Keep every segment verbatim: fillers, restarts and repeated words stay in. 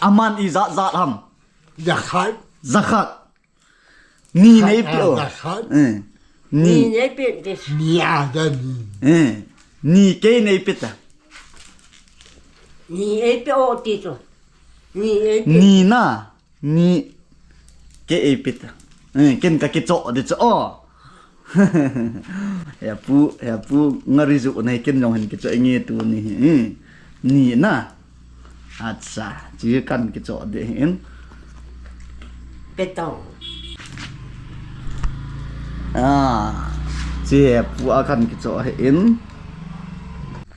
Aman ijat jat ham? Jakhat. Jakhat. Ni nei pe o. Jakhat. Eh. Ni. Ni nei pe ti. Ni a ja ni. Eh. Ni kei nei pe ta. Ni ei pe o ti chu. Ni ei pe. Ni na. Ni kei ei pe ta. Eh, ken ka kichoh di chu o. He pu, he pu, ngari ju nei ken jong hin kichoh nge tuni hi. Eh. Ni na. Acha, chi kan kichoh de hin. Petong. Ah, chi he pu a kan kichoh hin.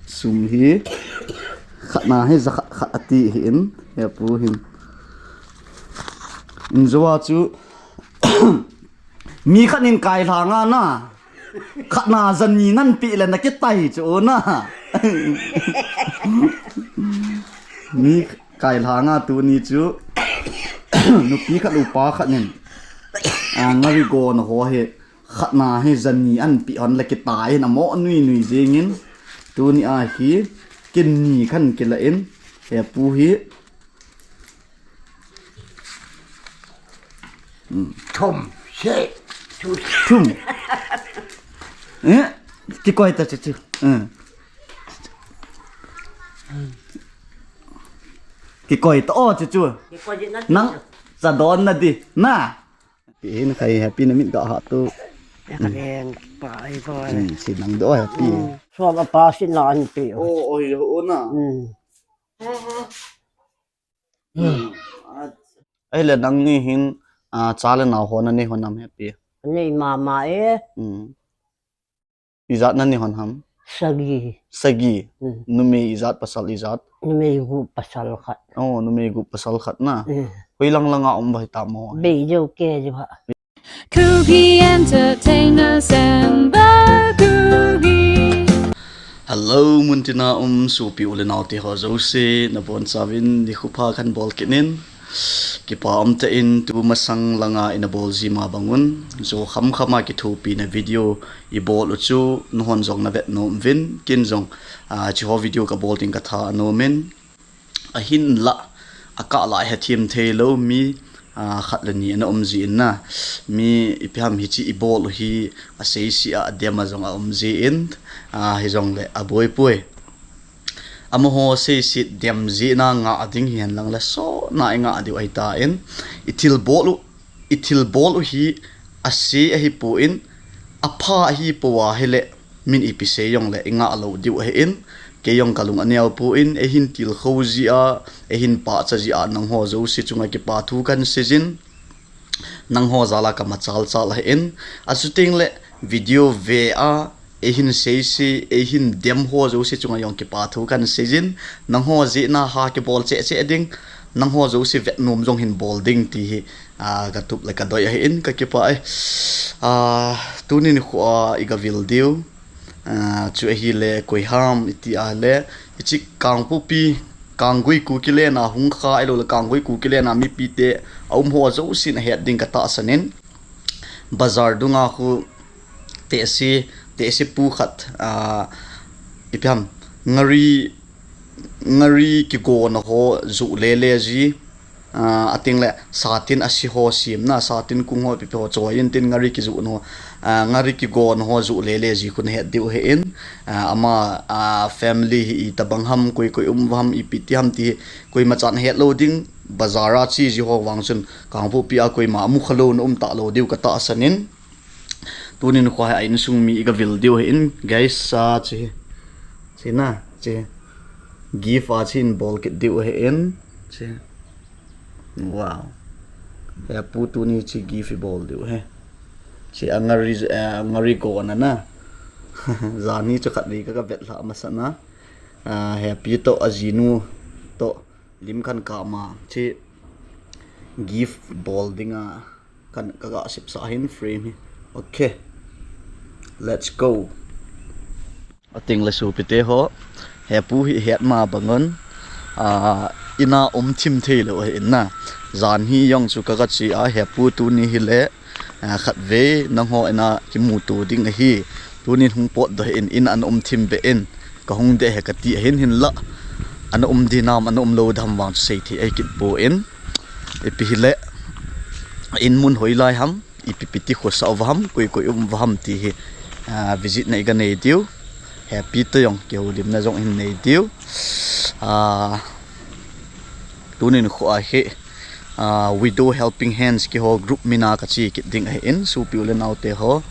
Sum hi. Khat na hi jakhat khat ati hin. He pu hin. Injo a chu mi khat in kai lhang a na. Khat na jani nan pe le na kitai chu na. Mi kai lhang a tuni chu. Nupi khat upa khat nin. A, ngari go na ho he. Khat na he jani an pe hon le kitai na mo nui nui jingin. Tuni a hi. Kin ni khan kila in. He pu hi. Thum, se, thu. Thum. Eh? Kikoi ta chu chu. Eh. Kikoi ta o chu chu. Kikoi di na chu. Nang cha don na di. Na. Pi hin khai happy na mit ga ha tu. Ya ka leng pa ai ko. Hmm, si nang do happy. Hmm. So ba pa si na an pi. O, o, o na. Hmm. Ahile nangni hin, ah, cha le nao ho nanei hon am happy? Nei mama e. Hmm. Ijat nanei hon ham? Sagi. Sagi. Hmm. Numei ijat pasal ijat? Numei gup pasal khat. Oh, numei gup pasal khat na. Hmm. Hoi lang langa um ba hita mo? Bei deu ke deu ha. Kuki Entertainers and the Kuki. Hello, muntina um sopi u le nao te ho jouse, nabonchauvin nikho pha kan bol kit in. Kipa um tah in tu masang langa ina bol ji ma bang un. Jo kham kham a kithopi na video i bol u chu, nahon jong na vet nom uvin, ken jong, ah, chi ho video ka bol ding ka tha anom in. Ahinlah, akah lah a hethem thei lou mi, ah, khat le ni ana um ji in na. Mi ipi ham hichi i bol u hi asei si a, adem a jong a um ji in, ah, hijongle aboi poi. Amaho sei si dem ji na ngah ding hihen lang le so na i ngah diu ahi ta in. I thil bol u, i thil bol u hi asei ahi poi in, apha ahi po a hile, min ipi sei jongle i ngah lou diu ahi in, kei jong ka lung aneo poi in, eihin tilkhou ji a, eihin pahcha ji a, nangho jouse chunga kipa thu kan sei jin, nangho jal a ka machal chal ahi in, achuteng le video ve a, eihin sei si, eihin dem ho jouse chunga jong kipa thu kan sei jin, nangho jeh na ha kibol cheh cheh ding, nangho jouse vet nom jong hin bol ding ti hi, a, ka tup le ka doi ahi in, ka kipa e. A, tuni nikho a i ga vil diu. A, chu ahile koi ham i ti a le, hichi Kangpokpi, Kanggui Kuki Len a hung kha ahilou le Kanggui Kuki Len a mipi te a um ho jousen ahet ding ka tahsan in. Bazar dunga khu tehse, tehse pu khat, a, ipi ham, ngari, ngari kigona ho ju le le ji, a, ateng le satin asi ho sim na, satin kung ho pipi ho choi in tin ngari kiju no, a, ngari kigona ho ju le le ji khu na het diu ahi in, a, ama, a, family hi itobang ham, koi koi um ham, ipi ti ham ti, koima chan het lou ding, bazar a che ji ho vang chun, Kangpokpi a koima amu kha lou na um ta lou diu ka tahsan in. Tuni nikho hi a insung mi i ga vil diu ahi in, guys, a, chi, chi na, chi. Gift a chi in bol kit diu ahi in, chi. Wow. He pu tuni chi gift i bol diu ahi. Chi a ngari, a ngari go na na. Jani chu khat vei ka, ka vet lha masa na. A, he pi to a jinu to. Lim kan kap ma, chi gift bol dinga kan ka ga sip sa hin frame hi. Okay. Let's go. Ateng le sopi te ho. He pu hi het ma bang un. A, ina um thim thei lou ahi in na. Jan hi jong chu ka ga che a, he pu tuni hi le. A, khat vei nangho ina kimuto ding ahi. Tunin hung potdoh in, in an um thim be in. Ka hung de he ka ti ahin hinlah. ana um dinam, ana um lou dam vang chu sei thei ahi kit poi. Ipi hile, in mun hoilai ham, ipi piti khosa uva ham, koi koi um uva ham ti hi, ah, visit na iga nei diu. Happy te jong kihoulimna jong hin nei diu. Ah, tunin kho ahi, ah, Widow Helping Hands kihou group mina kache kit ding ahin, sopi u le nao te ho.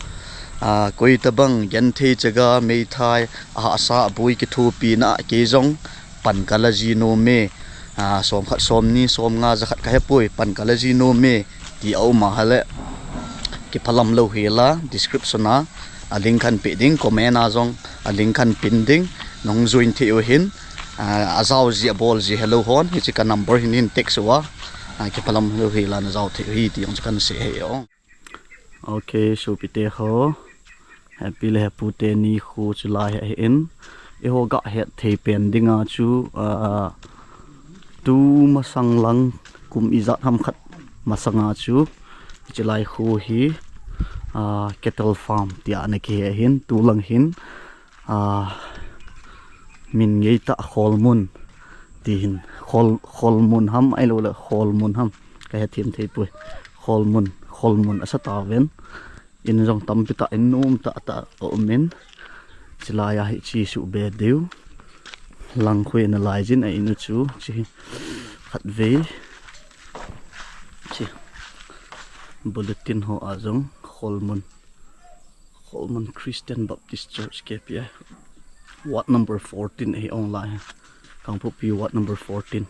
Ah, koi tabang genthei chaga meithai, ahahsa aboi kithopina kei jong pan kala ji nom e. Ah, som khat, som ni, som nga, ja khat kahe poi, pan kala ji nom e ti aum a hile, kiphalam lou hela, description a, a link kahin pe ding, comment a jong a link kahin pin ding, nahung join thei u hin, ah, ajao ji, abol ji helou hon, hiche ka number hin hin text uva, ah, kiphalam lou hela najao thei u hi ti jong chu kahin sei ahi o. Ok, sopi te ho. Happy le Hepu teni khu chu lai ahin. Eiho ga het thei pen dinga chu, ah, tu masang lang kum ijat ham khat masanga chu, hiche lai khu hi, ah, cattle farm tia ana kihe ahin, tu lang hin, ah, min ngeitah Kholmun ti hin, Khol, Kholmun ham, ahilou le Kholmun ham, kahe them thei poi. Kholmun, Kholmun asa tauvin. In jong tampi tah, in um tah tah aum in. Chulai a hiche suhbe diu. Lang khu ana lai jin a in u chu. Hiche khatvei. Hiche bulletin ho a jong Kholmun. Kholmun Christian Baptist Church K P I. Ward number fourteen ahi online. Kangpokpi ward number fourteen.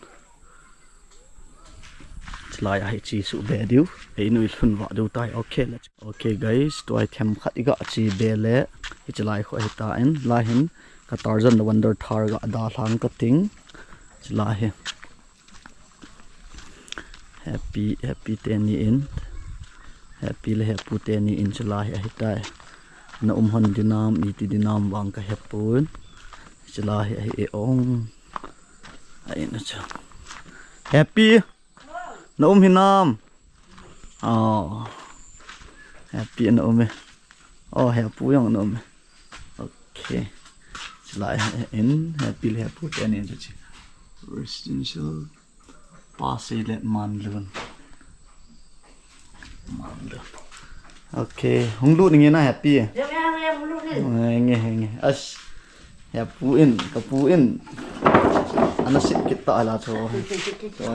Chulai a hiche suhbe diu. Ei in u ilhun vah diu tai. Okay, let's. Okay guys, tua hi themkhat iga chebe le. Hiche lai khu ahitan. Lai hin ka Tarzan the Wonder Thar ga dalhang kating. Chulai hi. Happy, Happy teni in. Happy le Hepu teni in chulai hi ahitai. Na um hon dinam, iti dinam vang kahepon. Chulai hi ahi e ong. A in a chu. Happy. Na um hinam. Oh. Happy na um e. Oh, Hepu jong na um e. Okay. Chulai in, Happy le Hepu teni in chu. Residential. Pa seilet manlun. Manlun. Okay. Hung lut nge na Happy. Nge, nge, nge. As. Hepu in, kapu in. Ana sip kit ta la cho. Cho.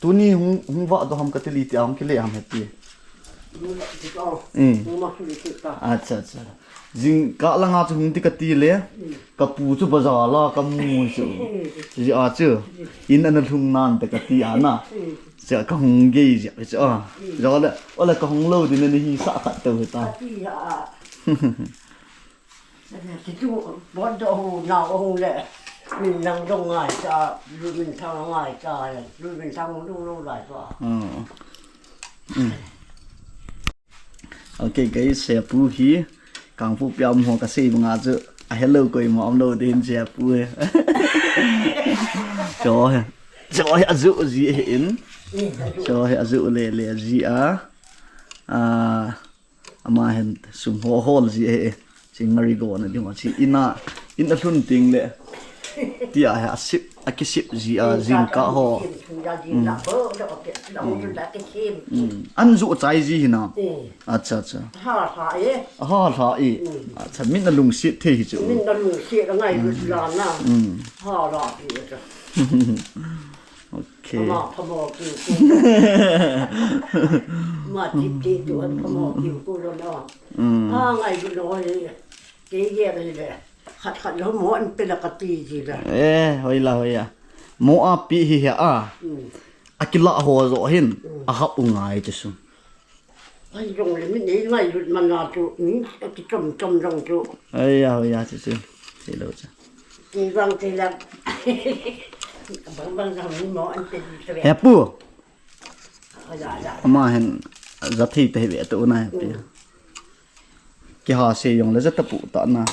Tuni hung, hung vah doh ham kati le tia hung kile ham Happy. Mm. Acha, acha. Jingkah langa chu hung ti kati le, kapu chu bazar la kamu chu. Jia chu, in ana lhung nante kati ana. Jia kahung gei jia chu a. Jole, ole kahung lou ding nahi sa khat tou ta. Tichu, bot doh hu, nao hu le. Min nang dong ngai cha, lu min thang ngai cha le. Lu min thang lu lu lai cha. Mm. Mm. Okay guys, Hepu hi. Kangpokpi a um ho kasei banga chu. A hello koima umlou ding Hepu hi. Cho hi. Cho hi aju ji hin. Cho hi aju le le ji a. Ah. Ama hin sum ho hol ji e. Chi ngari go na ding chi ina, in a lhun ting le. Tia hi a sip, a kisip ji a jingkah ho. Mm. An ju chai ji hina. Acha, acha. Ha ha e. Ha ha e. Acha, min a lungsit thei hi chu. Min a lungsit a ngai lut la na. Mm. Ha la e. Okay. Ama phamo kiu ku. Ma tip tip tu an phamo kiu ku lo na. Mm. Ha ngai lo hi. Kei ye le le. Khat khat lo mo an pe la kati ji la. Eh, hoi la hoi a. Mo a pi hi he a. Mm. A kila ho jo hin. Mm. A hap u ngai ti su. Ai, jong le min ei ngailut mana chu, hmm, a kichom chom jong chu. Ai, ya, ya, chu, chu. Thei lou chu. Ti bang thei la. Bang bang jong mi mo an pe chu ve. Hepu. Ai, ya, ya. Ama hin, ja thei te ve tu na Hepu. Hmm. Kiha se jong le ja ta pu ta na.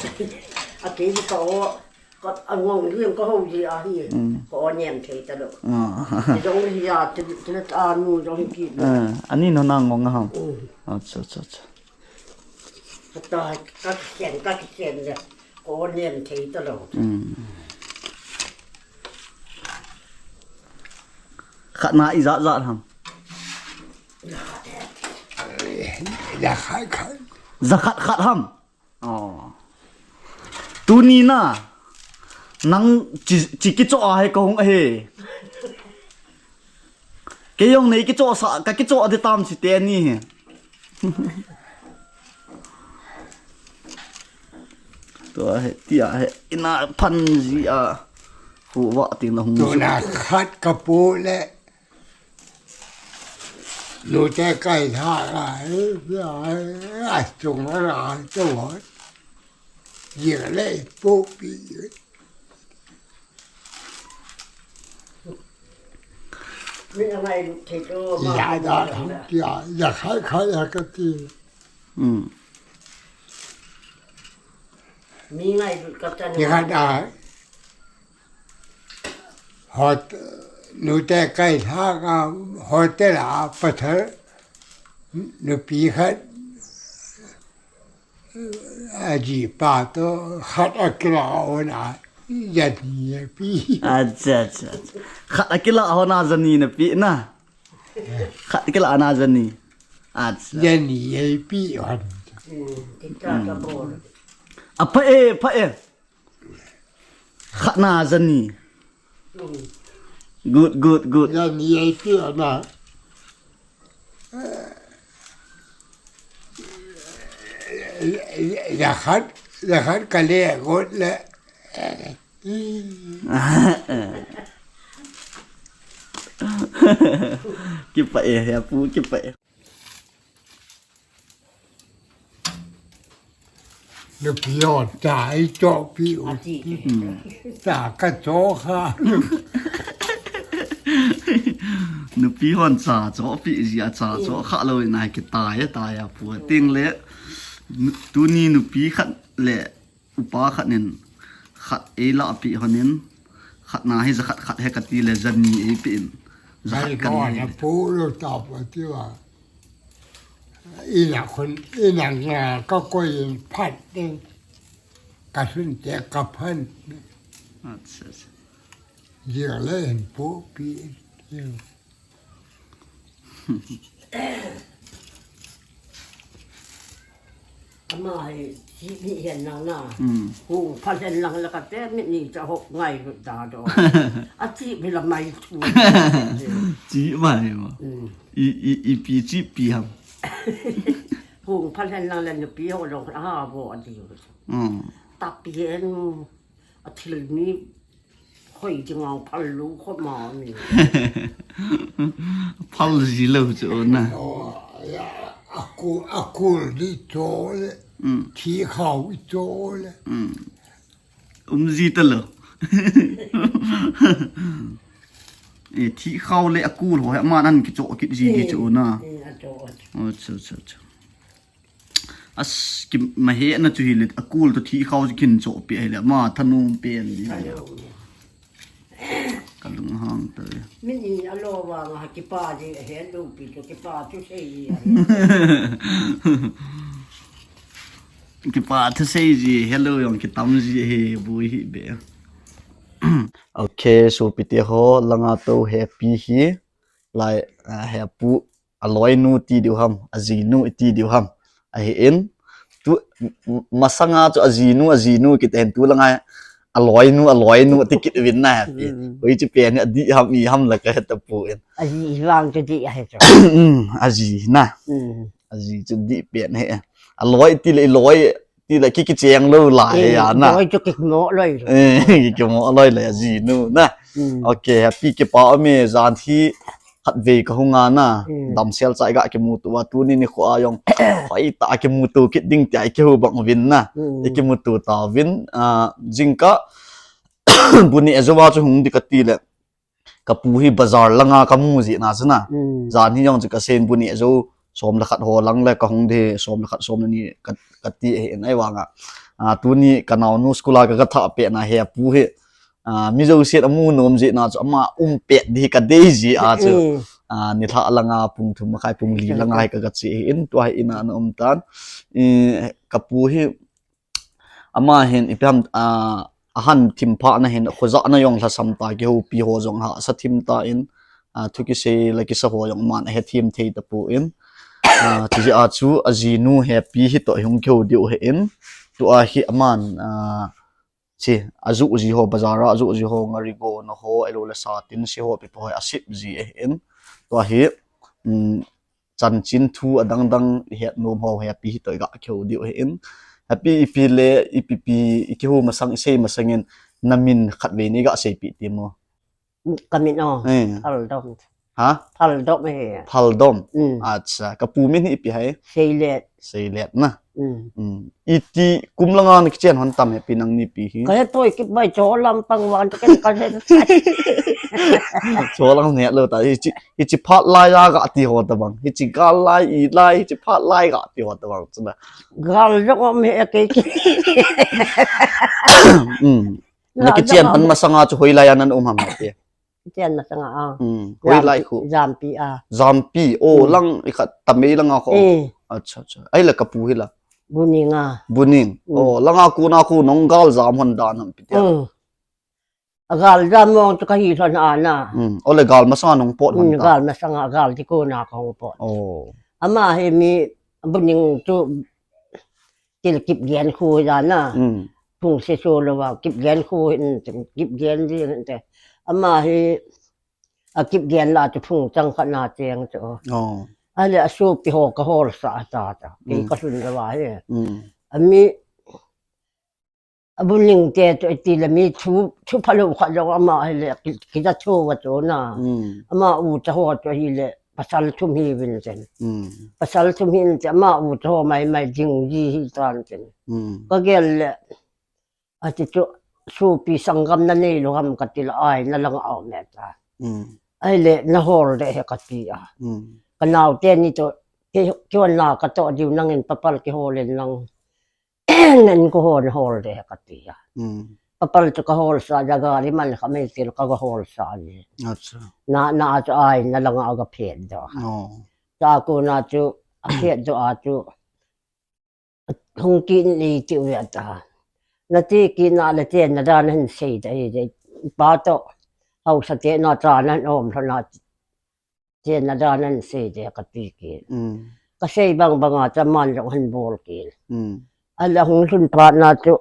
A ti ka o. Ka angong liang ka ho ji a hi. Mm. Ka o nem thei ta lo. Ah. Ti jong hi a ti, ti ta nu jong ki. Ah, ani no na ngong ham. Mm. Acha, acha, acha. Ka ta ka kien, ka kien le. Ka o nem thei ta lo. Mm. Khatna ijat jat ham? Jakhat khat. Jakhat khat ham? Oh. Tuni na. Nang chi, chi kichoh a hi kahung ahi. Kei jong nei kichoh sa, kakichoh di tam chi teni hi. Tua hi, tia hi, ina phan ji a. Khu va ting na hung. Tuna khat kapu le. Nute kai tha ka, a chung a ra to. Jing le pu pi. Min a ngai lut thei chu ma. Ya da, ya, ya khai khai ya ka ti. Hmm. Mi ngai lut ka chan. Ya da. Hot, nute kai tha ka hotel a pathar nupi khat. Aji pa to khat a kila hon a jani a pi. Acha, acha, acha. Khat a kila hon a jani na pi na. Khat a kila na jani. Acha. Jani a pi hon. Apa e, apa e. Khat na jani. Good, good, good. Jani a pi na. Jakhat, jakhat kale got le. Kipa e, ya pu, kipa e. Nupi hon cha i choh pi u. Cha ka choh kha. Nupi hon cha choh pi ji a cha choh kha lou in a kitai tai a pu ting le. Tuni nupi khat le upa khat nin khat ei la pi hon in khat na hi jakhat khat he kati le jani ei pi in. Jakhat khat he. Pu lo ta pa ti wa. Ina khun, ina nga ka koi in phat ding. Ka sun te ka phan. Acha, acha. Jia le in pu pi. Ama hi, chi ni hian lang na. Hmm. Hung pha hian lang la ka te mi ni cha hok ngai lut da do. A chi mi la mai thu. Chi mai ma. Hmm. I, i, i pi chi pi ham. Hung pha hian lang la ni pi ho lo ha bo a di. Hmm. Ta pi en a thil ni Hoi, chi ngau phal lu kho ma ni. Phal ji lo chu na. Aku, aku di cho le. Mm. Thi khau cho le. Mm. Um ji ta lo. E thi khau le aku lo he ma nan ki cho ki ji di chu na. Mm, a cho. Acha, acha, acha. As, ki, ma he na chu hi le, a kul to thi khau kin cho pe hi le, ma thanum pen di hi le. Ka lung hang ta le. Min i a lo wa nga ki pa di he lu pi to ki pa tu sei di. Ki pa tu sei di he lo yong ki tam di he bu hi be. Okay, so pi te ho langa to he pi hi. Lai, a, he pu a loinu ti diu ham, a jinu i ti diu ham. Ahi in, tu, m-, m-, masanga chu a jinu, a jinu kiti hin tu langa a loinu, a loinu ti kit uvin na he pi. Mm. Hoi chu pen hi a di ham, i ham la ka he ta pu in. A ji vang chu di a he chu. Mm, a ji na. Mm. A ji chu di pen he. A loi ti le, i loi ti le ki kicheng lo lai a na. Loi chu kimo loi. Eh, kimo loi le a jinu na. Mm. Okay, happy kipa ome jan hi khat vei ka hung a na. Mm. Damsel cha i ga kimuto a tuni ni kho a jong. Hoi ta kimuto kit ding tia i kiho bang uvin na. Mm. I kimuto ta uvin, ah, jingkah bu neh jou a chu hung di ka ti le. Ka pu hi bazar langa ka mu ji na chu na. Mm. Jan hi jong chu ka sen bu neh jou som le khat ho lang le ka hung di som le khat som le ni ka, ka ti hi in ai vang a. Ah, tuni ka naonu school a ka, ka thah pet na he pu hi. Ah, mi jousen a mu nom ji na chu ama um pet di ka dei ji a chu. Mm. Ah, ni thah langa pung thum makhai pung li langa hi ka, ka che hi in tua hi in a na um tan. I, ka pu hi ama hin ipi ham, ah, a han thim pha na hin, khojah na jong lhasam ta, kihoupi ho jong hahsa thim ta in, A, thu kisei le kisa ho jong aman ahethem thei tapon. A, chujeh a chu ajinu Happy hi toh hung kihou diu ahin. Tua hi aman, a, chi, ajoh ji ho, bazar a ajoh ji ho, ngari gona ho, ahilou le satin se ho, pipa ho, asep ji ahin. Tua hi, um, chanchin thu adang dang ihet nom ho Happy hi toh iga kihou diu ahin. Happy ipi le, ipi pi, ikihou masang, isei masang in, namin khatvei nei ga seipeh temo. Kamin o. Eh. Phaldom. Ha? Phaldom e. Phaldom. Mm. Acha, kapu min hi ipi ham? Seilet. Seilet na. Mm. Mm. Iti kum langa nakichen hon tam Happy nangni pi hi? Kahe poi, kibang cholang pang vang ken kahe. Cholang ne lo ta. Hichi, hichi phat lai a ga ti ho tabang. Hichi gal lai, i lai, hichi phat lai ga ti ho tabang. Chuna. Gal jong um e kei. Mm. Nakichen pan masanga chu hoilai a naum ham Happy? Kichen masanga a. Hmm. Hoilai khu? Jampi a. Jampi. Oh, lang ikhat Tamei langa khu. Eh. Acha, acha. Ahile kapu hi la? Buning a. Buning. Hmm. Oh, langa kona khu nong gal jam hon dan ham ipi tia? Hmm. Agal jam mong chu kahi lhon a na. Hmm. Ole gal masanga nong pot hon ta? Hmm, gal masanga, gal ti kona kahung pot. Oh. Ama hi mi Buning chu Til Kipgen khu jana. Mm. Phung se so lou va, Kipgen khu hin, Kipgen ji hin te. Ama hi, a Kipgen la chu phung chang khat na cheng chu. Oh. Ahile asopi ho kahol sah ta ta. Kei kalhun lou va hi. Mm. Ami, abuning te chu iti le mi thu, thu phalou khat jong ama hile ki, kija thu va chu na. Mm. Ama u cha ho chu hile pasal thum hi vin chen. Mm. Pasal thum hin te ama u cha ho mai mai jing ji hi tan chen. Mm. Kagel le, ati chu, sopi sanggam nanei lou ham kati le, ai, nalanga aum e ta. Mm. Ahile nahol de he kati a. Mm. Kanao teni chu, ki, kihon na katoh diu nangin papal kihol in lang. Nan ko hon hol de he kati a. Mm. Papal chu kahol sah ja gari man kha mai til kaga hol sah ji. Acha. Na, na chu ai, nalanga aga phet doh. Oh. Cha kona chu, aphet doh a chu, hung kit in iti uve ata. Nati kit na le chenna dan hin sei ta hi de. Pa toh, haosa te na cha nan um lhon a chenna dan hin sei de kati kit. Mm. Kasei bang bang a chu aman jong hin bol kit. Mm. Ahile hung lhun phat na chu,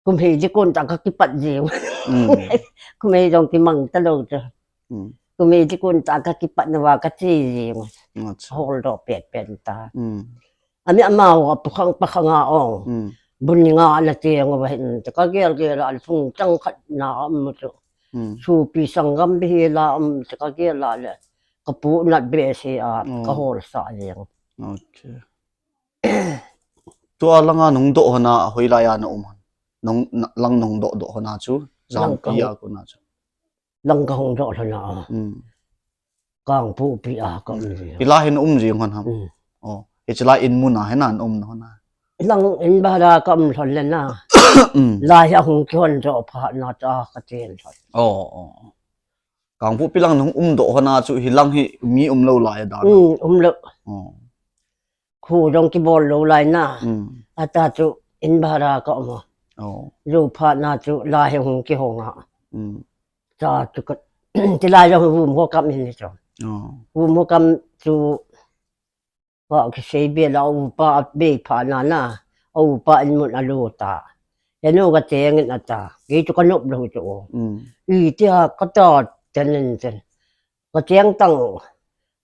kum hei dikon ta kakipat jing. Mm. Kum hei jong kimang talou chu. Mm. Kum hei dikon ta kakipat na va kache jing. Acha. Hol doh pet pet ta. Mm. Ami amau a pakhang pakhang a ong. Mm. Buning a na cheng uva hin chu kagel gel a phung chang khat na um chu. Mm. Sopi sanggam bihela um chu kagel a le. Kapu nat behseh a, oh, kahol sah jeng. Okay. Tua langa nung doh hon a, hoilai a naum hon? Nung, na, lang nung doh doh hon a chu, lang Jampi a kona chu. Lang kahung doh hon a. Mm. Kangpokpi a kaum ji. Hilai hin um ji hon ham? Mm. Oh, hiche lai in mun a hin naum hon a. Lang in bhara kaum lhon le na. Mm. Lai a hung kihon doh phat na cha kachen lhon. Oh, oh. Kangpokpi lang nung um doh hon a chu hilang hi mi umlou lai a dan. Mm, umlou. Oh. Kho jong kibol lou lai na. Mm. Ata chu in bhara kaum a. Oh. Jou phat na chu lai hi hung kihong a. Mm. Cha chu ka, chulai jong room ho kam in ni chu. Oh. Room ho kam chu Ka kisei be la, a upa a bei phat na na, a upa in mun a lut a. Henu kacheng in ata, kei chu kanop lou chu. Mm. Itia kata chen in chen. Kacheng tang,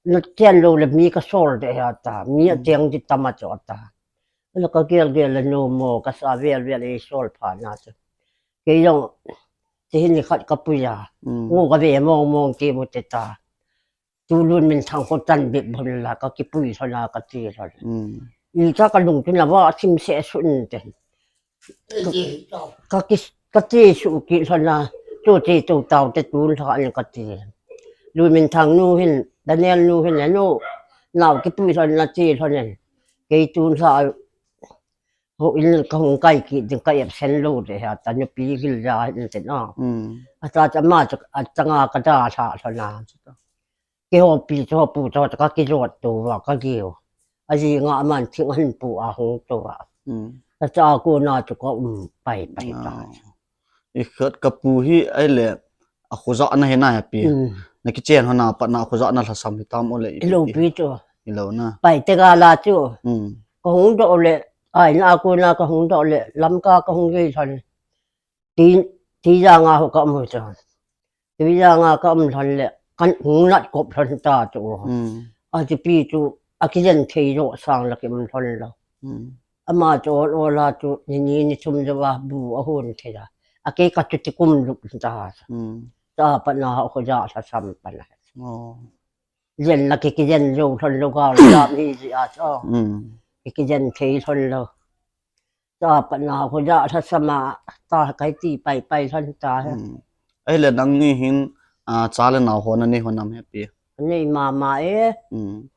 nachen lou le mi kasol de hi ata, mi acheng di tam a chu ata. La kagel gel le nomo, kasa vel vel eisol phat na chu. Kei jong, tihin nikhat kapui a. Mm. Ngo kave mong mong ti mu te ta. Tu Lunminthang kho chanbep bun la kakipui lhon a kati lhon. Mm. Icha kalung chun ava asim seh sun te. Ka, kaki, kati su kit lhon a, chu che chu tao te tun lha in kati. Lunminthang nu hin, Daniel nu hin, nu, nao kipui lhon na che lhon in. Kei tun lha, houin kahung kai kit ding ka absent lou de hi ata, nupi gilja hin te na. Mm. Ata cha ma cha, achanga kadalha lhon a. Keiho pi cho pu cho kakijot tou va kagel. Ajinga aman thing ahin pu a hung tou va. Mm. Acha kona chu kaum pai pai ta. Ah. Ikhat kapu hi ahile akhojah na hi na happy. Mm. Na kichen hon a pat na khoja na lhasam hitam ole ipi ti. Ilopi chu. Ilo na. Pai te gala chu. Hmm. Kahung doh le, ai na ko na kahung doh le, Lamka kahung gei lhon. Ti, ti janga ho ka um ho chu. Ti janga ka um lhon le, kan hung nat kop lhon ta chu. Hmm. A ti pi chu, a kijen thei jo sang la ki um lhon lo. Hmm. Ama chu ol ol a chu, ni ni ni thum jo a bu a hun thei a. A kei ka chu ti kum luk ta. Hmm. Ta pat na ho khoja lhasam pat na. Oh. Jen la ki kijen jo lhon lo ga la mi ji a chu. Hmm. Ki kijen thei lhon lo. Ta pat na khoja lhasam a ta kai ti pai pai lhon ta. Hmm. Ahile nangni hin, a, cha le nao ho na nei hon nam hepi. Nei mama e. Hmm.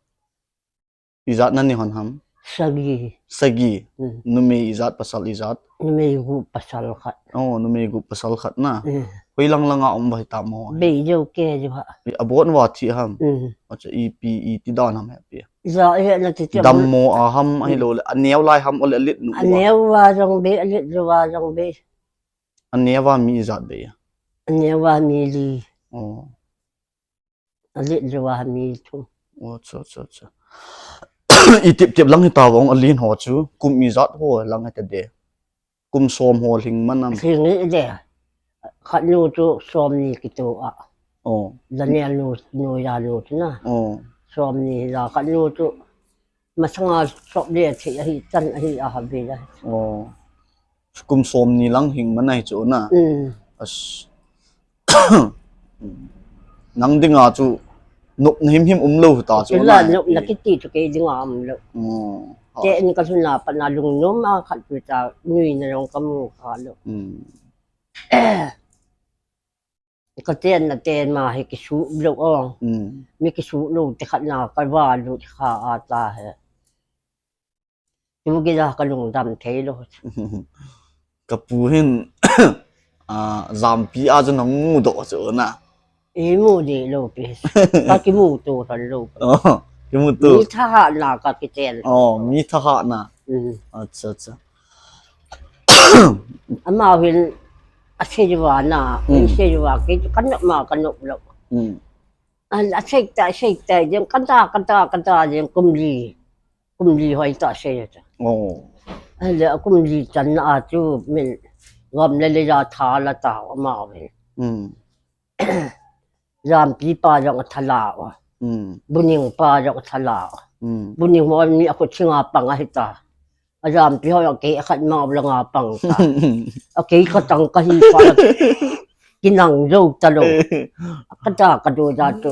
Ijat na nei hon ham? Sagi. Sagi. Hmm. Numei ijat pasal ijat? Numei gup pasal khat. Oh, numei gup pasal khat na. Hmm. Hoi lang langa um vai ta mo. Bei jo ke jo ha. Abon va thi ham. Hmm. Acha ipi iti dan ham hepi. Ja he na ti ti. Dammo a ham ahilou le, aneo lai ham ole alet nu a. Aneo a jong be, alet jou a jong be. Aneo a mi ijat be. Aneo a mi li. Oh. Alet jou a mi thum. Oh, acha, acha, acha. I tip tip lang hita vong alen ho chu, kum ijat ho lang hita de. Kum som ho lhing man am? Lhing le. Khat nu chu som ni kitoh a. Oh. Daniel nu, nu ja nu chu na. Oh. Som ni la khat nu chu. Masanga sop le thei ahi chan ahi a ha be la. Oh. Kum som ni lang hing man ahi chu na. Mm. As. Nang dinga chu nopna him him um lou ta chu. Chu la na nopna kiti chu kei dinga um lou. Oh. Te ni ka lhun a pat na lungnom a khat chu ta nui na jong ka mu kha lou. Hmm. Ka ten na ten ma hi kisu lou ong. Hmm. Mi kisu lou te khat na ka va lut kha a ta he. Tu kei ja ka lungdam thei lou. Ka pu hin, a, jampi a chu nang mu doh chu na. I mu di lou pi. Ka kimu tu lhon lou. Oh, kimu tu. Mi thahat na ka kichen. Oh, mi thahat na. Mm. Acha, acha. Ama hin a sei va na, mm, sei va ke ka nop ma ka nop lou. Mm. A, a sei ta, sei ta, jeng ka ta, ka ta, ka ta, jeng kum li. Kum li hoi ta sei ta. Oh. Ahile a kum li chan na a chu min gam le le ja tha la ta ama hin. Mm. Jampi pa jong a tha la o. Mm. Buning pa jong a tha la o. Mm. Buning mo ni a khu chinga pang ahi ta. A jampi ho a kei a khat ma u langa pang ta. A kei ka tang ka hi pa. Kinang jou ta lou. Ka ta ka do ja tu.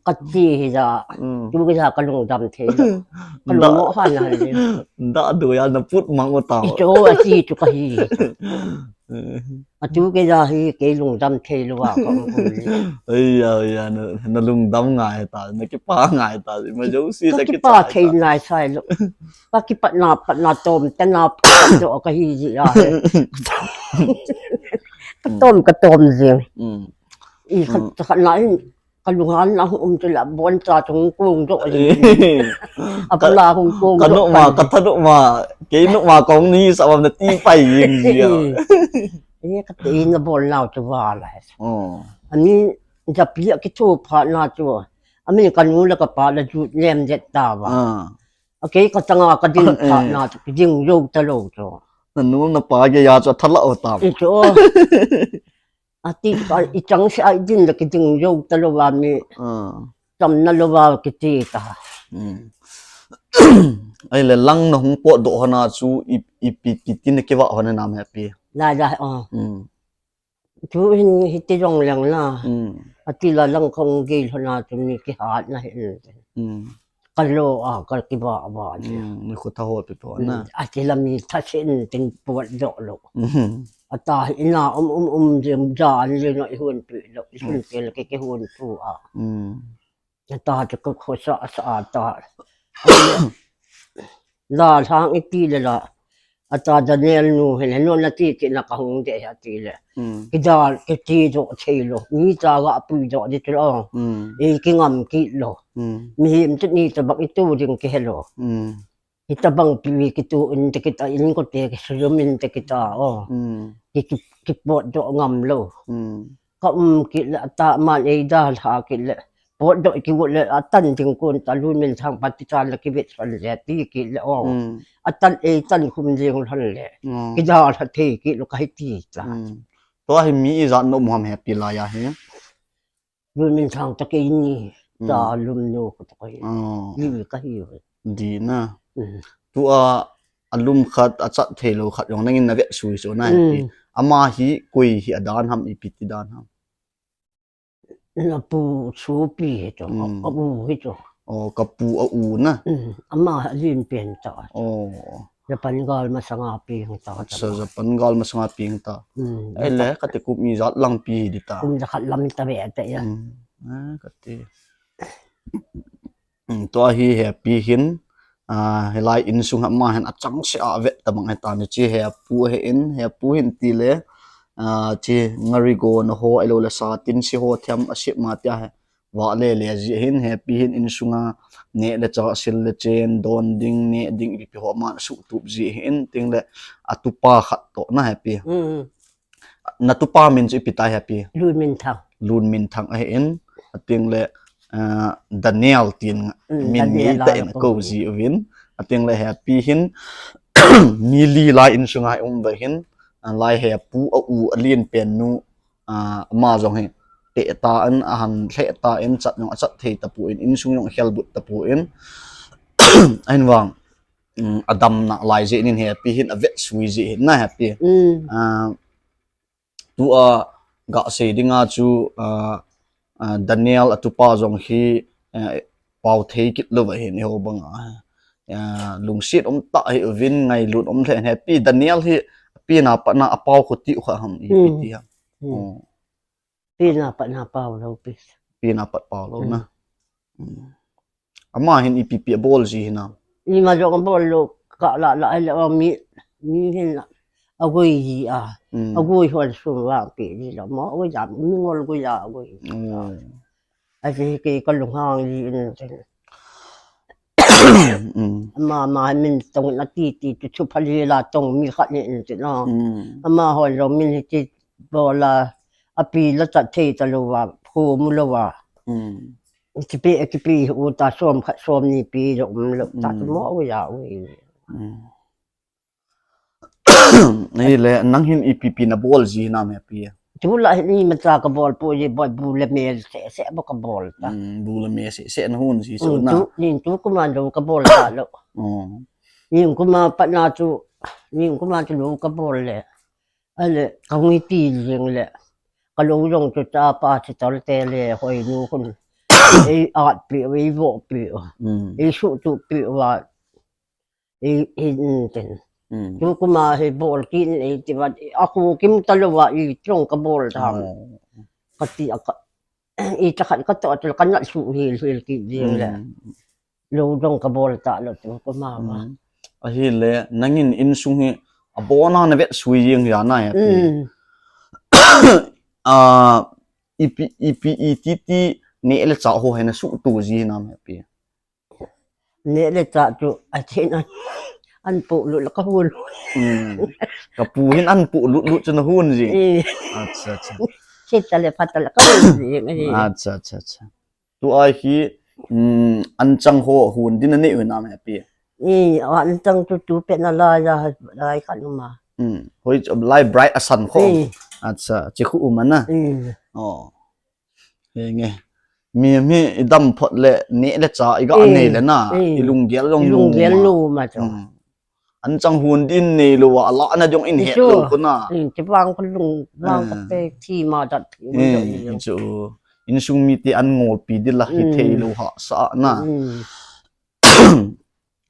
Ka ti hi ja. Mm. Tu ka ja ka lungdam thei lou. Ka lung mo ha na le. Da do ya na put mang o ta. I chu a ti chu ka hi. A tu kei ja hi kei lungdam thei lou a ka um um le. Ai ya, ai ya, na, na lungdam ngai ta, na kipa ngai ta, ma jo si ka ta kipa kicha thei ta. Nai sai lou. Ka kipat na, pat na tom, ta na, pat na to ka hi ji a he. Ka tom, ka tom jing. Mm. I khat, mm, khat na in, ka lunghang na um tu la, bon cha chung kung do. A ka la hung kung ka do no ma, ka tha no ma, kei no ma kong ni sa na ti pai jing ji a. E ka te na bol na tu va la. Oh. Ani, ja pi a ki thu pha na tu. Ami ka nu la ka pa la ju nem jet ta va. Ah. A kei ka changa ka ding phat na chu, ki ding jou ta lou chu. Na nu na pa gei a chu a tha la o tam. I chu. A ti ka i chang se a i ding le ki ding jou ta lou a mi. Ah. Cham na lou a ki ti ta. Hmm. Ahile lang na hung potdoh hon a chu i, ipi kiti na kiva hon a nam hepi. La la, oh. Hmm. Tu hin hiti jong leng na. Mm. Ati la lang kong gei lhon a tu ni kihat na hin. Mm. Ka lo a, ka kiba ba ni. Mm, ni khu tha ho pi po na. Mm. Ati la mi tha sin tin potdoh lou. Mm. Ata hi ina um, um, um, jing ja an le no i hun pi lou. I hun pi lou ki, ki hun pu a. Mm. Ata chu ka khosa sa ata. La lhang i ti le la. Ata Daniel nu hi le, nu na ti ti na ka hung de ha ti le. Mm. Ki dal, ki ti jo thei lou. Mi cha ga pui jo di tu lou. Mm. I ki ngam ki lou. Mm. Mihem tu ni ta bak i tu ding ki he lou. Mm. Hi ta bang pi ki tu in te ki ta in ko te ki su min te ki ta o. Mm. Ki, ki, ki potdoh ngam lou. Mm. ka um kit le, ata man ei dalha kit le, potdoh kigot le, atan ding kon ta, Lunminthang pa ti chan le kivetsah le, ti kit le, o. Hmm. Atan ei tan khum ding lhon le, hmm, kidalha thei kit lou kahi ti ta. Hmm. Tua hi mi ijat na um ham Happy laiya hi? Lunminthang ta kei ni, hmm, ta Lumnu ko ta kei. Oh. Ni kahi ve. Di na. Hmm. Tua alum khat, achat thei lou khat jong nangin na vetsui chu na Happy. Hmm. Ama hi koi hi adan ham, ipi ti dan ham? Na pu sopi hi chu, hmm, a u hi chu. Oh, ka pu a u na. Hmm, ama alen pen ta. Oh. Japan gal masanga peng ta. Acha, Japan gal masanga peng ta. Hmm. Ei le, kati kum ijat lang pi di ta. Kum jakhat lam ta ve ta ya. Hmm. Ah, kati. Hmm, tua hi Happy hin, ah, hilai insung ama hin achangseh a vet tabang ahi ta ni chi Happy hin, Happy hin ti le, ah, chi ngari go na ho, ahilou le sa tin si ho thiam asep ma tia hi. Vah le le ji hin Happy hin insunga neh le chah, sil le chen, don ding, neh ding, ipi ho aman asuhtup ji hin, ting le atupa khat toh na Happy. Mm. Na tupa min chu ipi ta Happy? Lunminthang. Lunminthang ahi in, ating le, ah, Daniel tin, mm, min Daniel ngei ta in ko ji uvin, ating le Happy hin, mi li lai insunga um ve hin, ah, lai Happy a u alen pen nu, ah, ama jong hi, teh ta in, ahan lheh ta in, chat jong achat thei tapon, insung jong akhel but tapon, ahin vang, um, adamna lai jeh in Happy hin avetsui ji hin na Happy. Mm. Ah, tua gasei dinga chu, ah, ah, Daniel atupa jong hi, ah, pao thei kit lou va hin eiho banga, ah, lungset um tah hi uvin ngailut um lheh Happy. Daniel hi pen a pat na apao kho ti u kha ham, ipi ti ham? Mm. Oh. Pen a pat na pao lou pi. Pen a pat pao lou na. Mm. Mm. Ama hin ipi pi abol ji hinam? Ima jong abol lou, ka la la ai le, mi, mi hin agoi ji a. Mm. Agoi hol sung vang pi ji lou. Mo agoi ja, mi ngol goi ja agoi. Mm. Aji kei ka lunghang ji in. Mm. Ama, ama min tong na ti ti tu chu phali la tong mi khat ni in ti na. Mm. Ama hol jong min hi ti bol a, api la chat thei ta lou va, phu mu lou va. Mm. Kipe, kipe u ta som khat som ni pi lou um lou ta tu, mm, mo u ya u. Mm. Ahile, nang hin ipi pi na bol ji hinam Happy? Tu la hin imacha ka bol poi, bol bu le me seh seh bou ka bol ta. Mm, bu le me seh seh na hun ji chu na. Mm, tu, nin tu kuma lou ka bol ta lou. Oh. Nin kuma pat na chu, nin kuma chu lou ka bol le. Ale, ka ngui ti jing le. Ka lou jong chu cha pa chi tol te le hoi nu khun. Ei at pi, ei vo pi. Mm. Ei suhtup pi va. I, i, mm, ten. Mm. Tu kuma hi bol kit in ei ti va, a khu kim ta lou va, i trong ka bol ta. Oh. Ka ti a ka, i ta khat ka to, to ka nat suh hil, hil kit ding le. Mm. Lou dong ka bol ta lou tu kuma va. Mm. Ahile, nangin insung hi, abona na vetsui jing hi a na Happy. Mm. Ah, ipi, ipi, iti ti, neh le chah ho hi na suhtup ji hinam Happy? Neh le chah chu, a chen an, an pu lut la ka hun. Mm. Ka pu hin an pu lut lut chu na hun ji. Eh. Acha, acha. Che ta le pha ta la ka hun ji, eh. Acha, acha, acha. Tua hi, mm, an chang ho hun din a nei u hinam Happy? Eh, an chang chu tu pe na la ya, lai khat um a. Mm. Hoi chu lai bright a san kho. Eh. Acha, che khu um a na. Eh. Oh. Henge. Mi, mi i dam phot le, neh le chah i ga, eh, nei le na, eh, i lunggel jong, i lunggel lou ma chu. Mm. An chang hun din nei lou a, ala na jong in het lou ko na. Mm, ti vang ko lung, vang ko, eh, te thi ma dat thi ma dat, eh, ni chu. Insung mite an ngolpi di la hi, mm, thei lou hahsa na. Mm.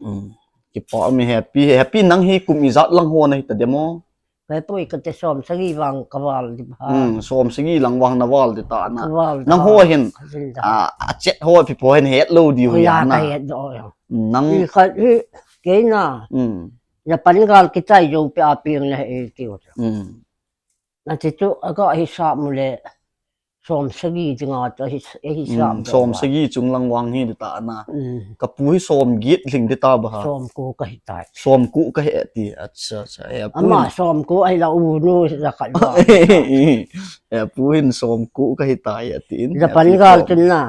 Mm. Kipa mi Happy, Happy nang hi kum ijat lang ho na hi ta dem o? Ka poi ka te som sagi vang ka val di ba. Mm, som sagi lang vang na val di ta na. Ka val di ta. Nang ho hin, ka val di ta. A, a chet ho pi po hin het lou di ho ya na. Ka het do ya. Mm, nang. I kha, i, kei na. Mm. Japan gal kichai jou pi a piang le e ti o. Mm. Na ti tu a ga hi sa mu le. Som sagi dinga chu ahi, ahi sam. Som sagi chung lang vang hi dita na. Ka pu hi som get lhing dita ba ha. Som ko ka hi tai. Som ko ka hi ti. Acha, acha. Ama som ko ahi la u nu la khat ba. E pu hin som ko ka hi tai atin. Japan gal tun na.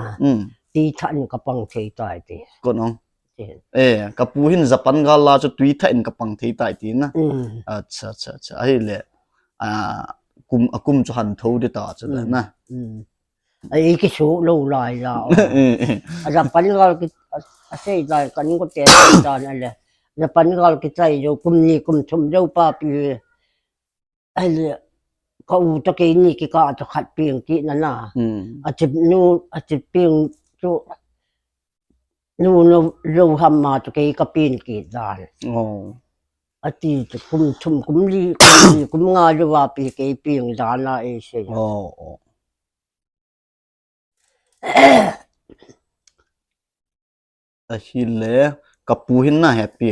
Ti than ka pang thei tai ti. Kon ong. Eh, ka pu hin Japan gal la chu tui tha in ka pang thei tai ti na. Acha, acha, acha. Ahile, a, kum, a kum chu han tho dita chu le na. Ai kisu lo lai la. A Japan gal ki, a, a sei lai kan ko te dan ale. Japan gal kichai jo kum ni kum thum jo pa pi. Ahile, ka u toh keini kikah toh khat peng kit na na. Achip nu, achip peng chu nu, nu, lo ham ma toh kei ka peng kit dan. Ati chu kum thum, kum li, kum li, kum nga jou a pi kei peng dan a e sei. Ahile, ka pu hin na hepi.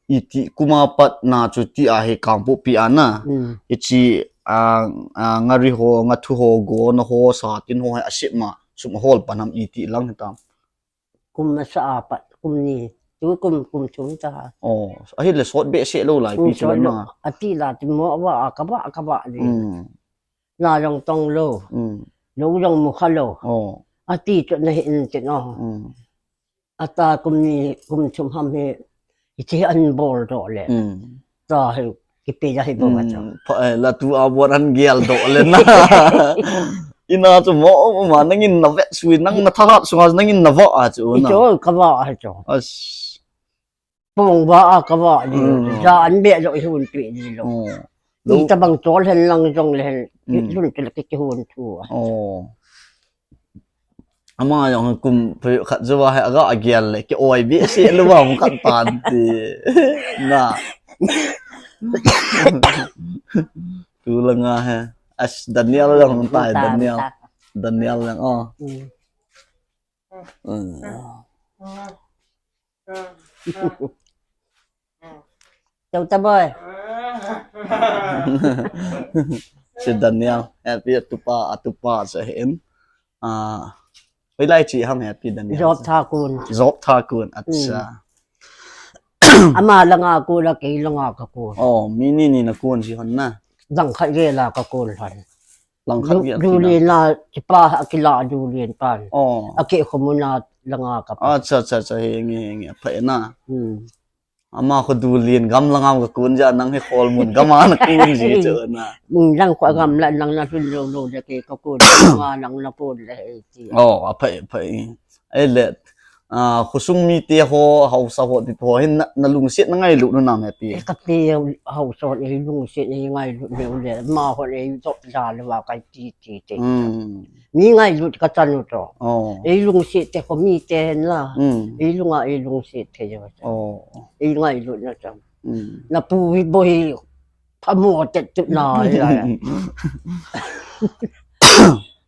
Iti kum a pat na chu ti a hi Kangpokpi a na. Hichi, a, a, ngari ho, ngathu ho, gona ho, satin ho, hi asep ma, sum hol pan ham iti lang hitam. Kum masa a pat, kum ni, tu kum, kum thum ta. Ahile sot behseh lou lai pi chu na. Ati la ti mo va a ka va, ka va di. Na jong tong lou. Lou jong mu kha lou. Ati chu na hi in ti no. Ata kum ni, kum thum ham hi, hiche an bol doh le. Ta hi, kipe ja hi bol a chu. Pha, eh, la tu a bol an gel doh le na. Ina chu mo, mo ma, nangin na vet sui, nang na thahat sunga, nangin na va a chu na. Hichu, ka va a chu. As. Pung va a ka va di. Ja an be jo i hun pi di lo. Ni tabang chol hen lang jong le hen. Hun tu le ki hun thu. Ama jong kum phe khat jo va he aga agel le ki oi behseh lou va mu khat pan ti. Na. Tu langa he. As Daniel jong tai Daniel. Daniel jong oh. Chau ta boy. Si Daniel, happy atupa, atupa sa hin. Ah, hoilai chi ham happy Daniel. Job tha kun. Job tha kun, acha. Ama langa kun la kei langa ka kun. Oh, mi ni ni na kun si hon na. Dang khat ge la ka kun han. Langkhat du, dulien la, kipa, akila dulien pan. Oh. Ake khomuna langa ka pa. Acha, acha, acha, he nge, he nge, pha na. Hmm. Ama kho dulien gam langa ka kun ja nang he khol mun gam ana kun ji chu na. Mun lang kho gam la nang na lhun lo lo de ke ka kun. Nga nang na kun le he ti. Oh, apha, apha. Ahile, ah, khosung mite ho, haosa ho, ti ho, hin na, na lungset na ngailut na nam happy. Eh, kati haosa ho, eh, lungset, eh, ngailut, eh, ule, ma ho, eh, dop ja le va kai ti, ti, ti. Mm. Mi ngailut ka chanu to. Oh. Eh, lungset te ho, mite hen la. Mm. Eh, lunga, eh, lungset te jo. Oh. Eh, ngailut na chanu. Mm. Na pu hi bo hi, phamo te tu na, ya, ya.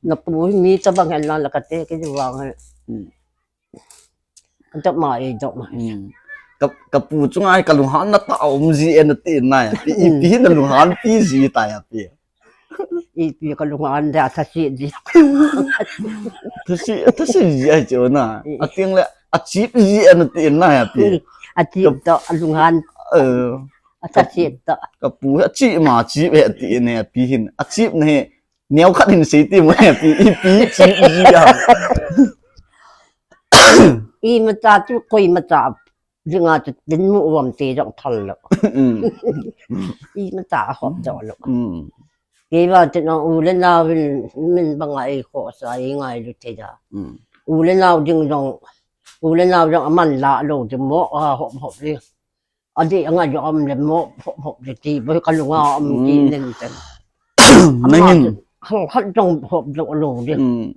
Na pu hi mi tabang hen la, la kate, ke jo vang hen. Mm. Dop ma e, dop ma. Hmm. Ka, ka pu chunga hi ka lunghan na ta um ji e na ti na ya. Pi, ipi na lunghan pi ji ta ya pi. Ipi ka lunghan da tha si ji. Tha si, tha si ji ai chu na. Ating le a chip ji e na ti na ya pi. A chip to a lunghan. Eh. A tha si to. Ka pu a chip ma chip e ti ne pi hin. A chip ne Neo khat hin sei ti mo, ipi, ipi, chi, ipi, a. Imacha chu, koimacha, dinga chu, dinmun uvam te jong phal lo. Mm. Imacha hop doh lo. Mm. Kei vang chu nang u le nau vin, min banga ei khohsa, ei ngailu thei a. Mm. U le nau ding jong, u le nau jong aman la lo, ding mo, a hop hop ding. Adih anga jo am le mo, hop, hop le ti, boi ka lunga am ti nen ten. Nangin. Hal khat jong hop jo lo de. Mm.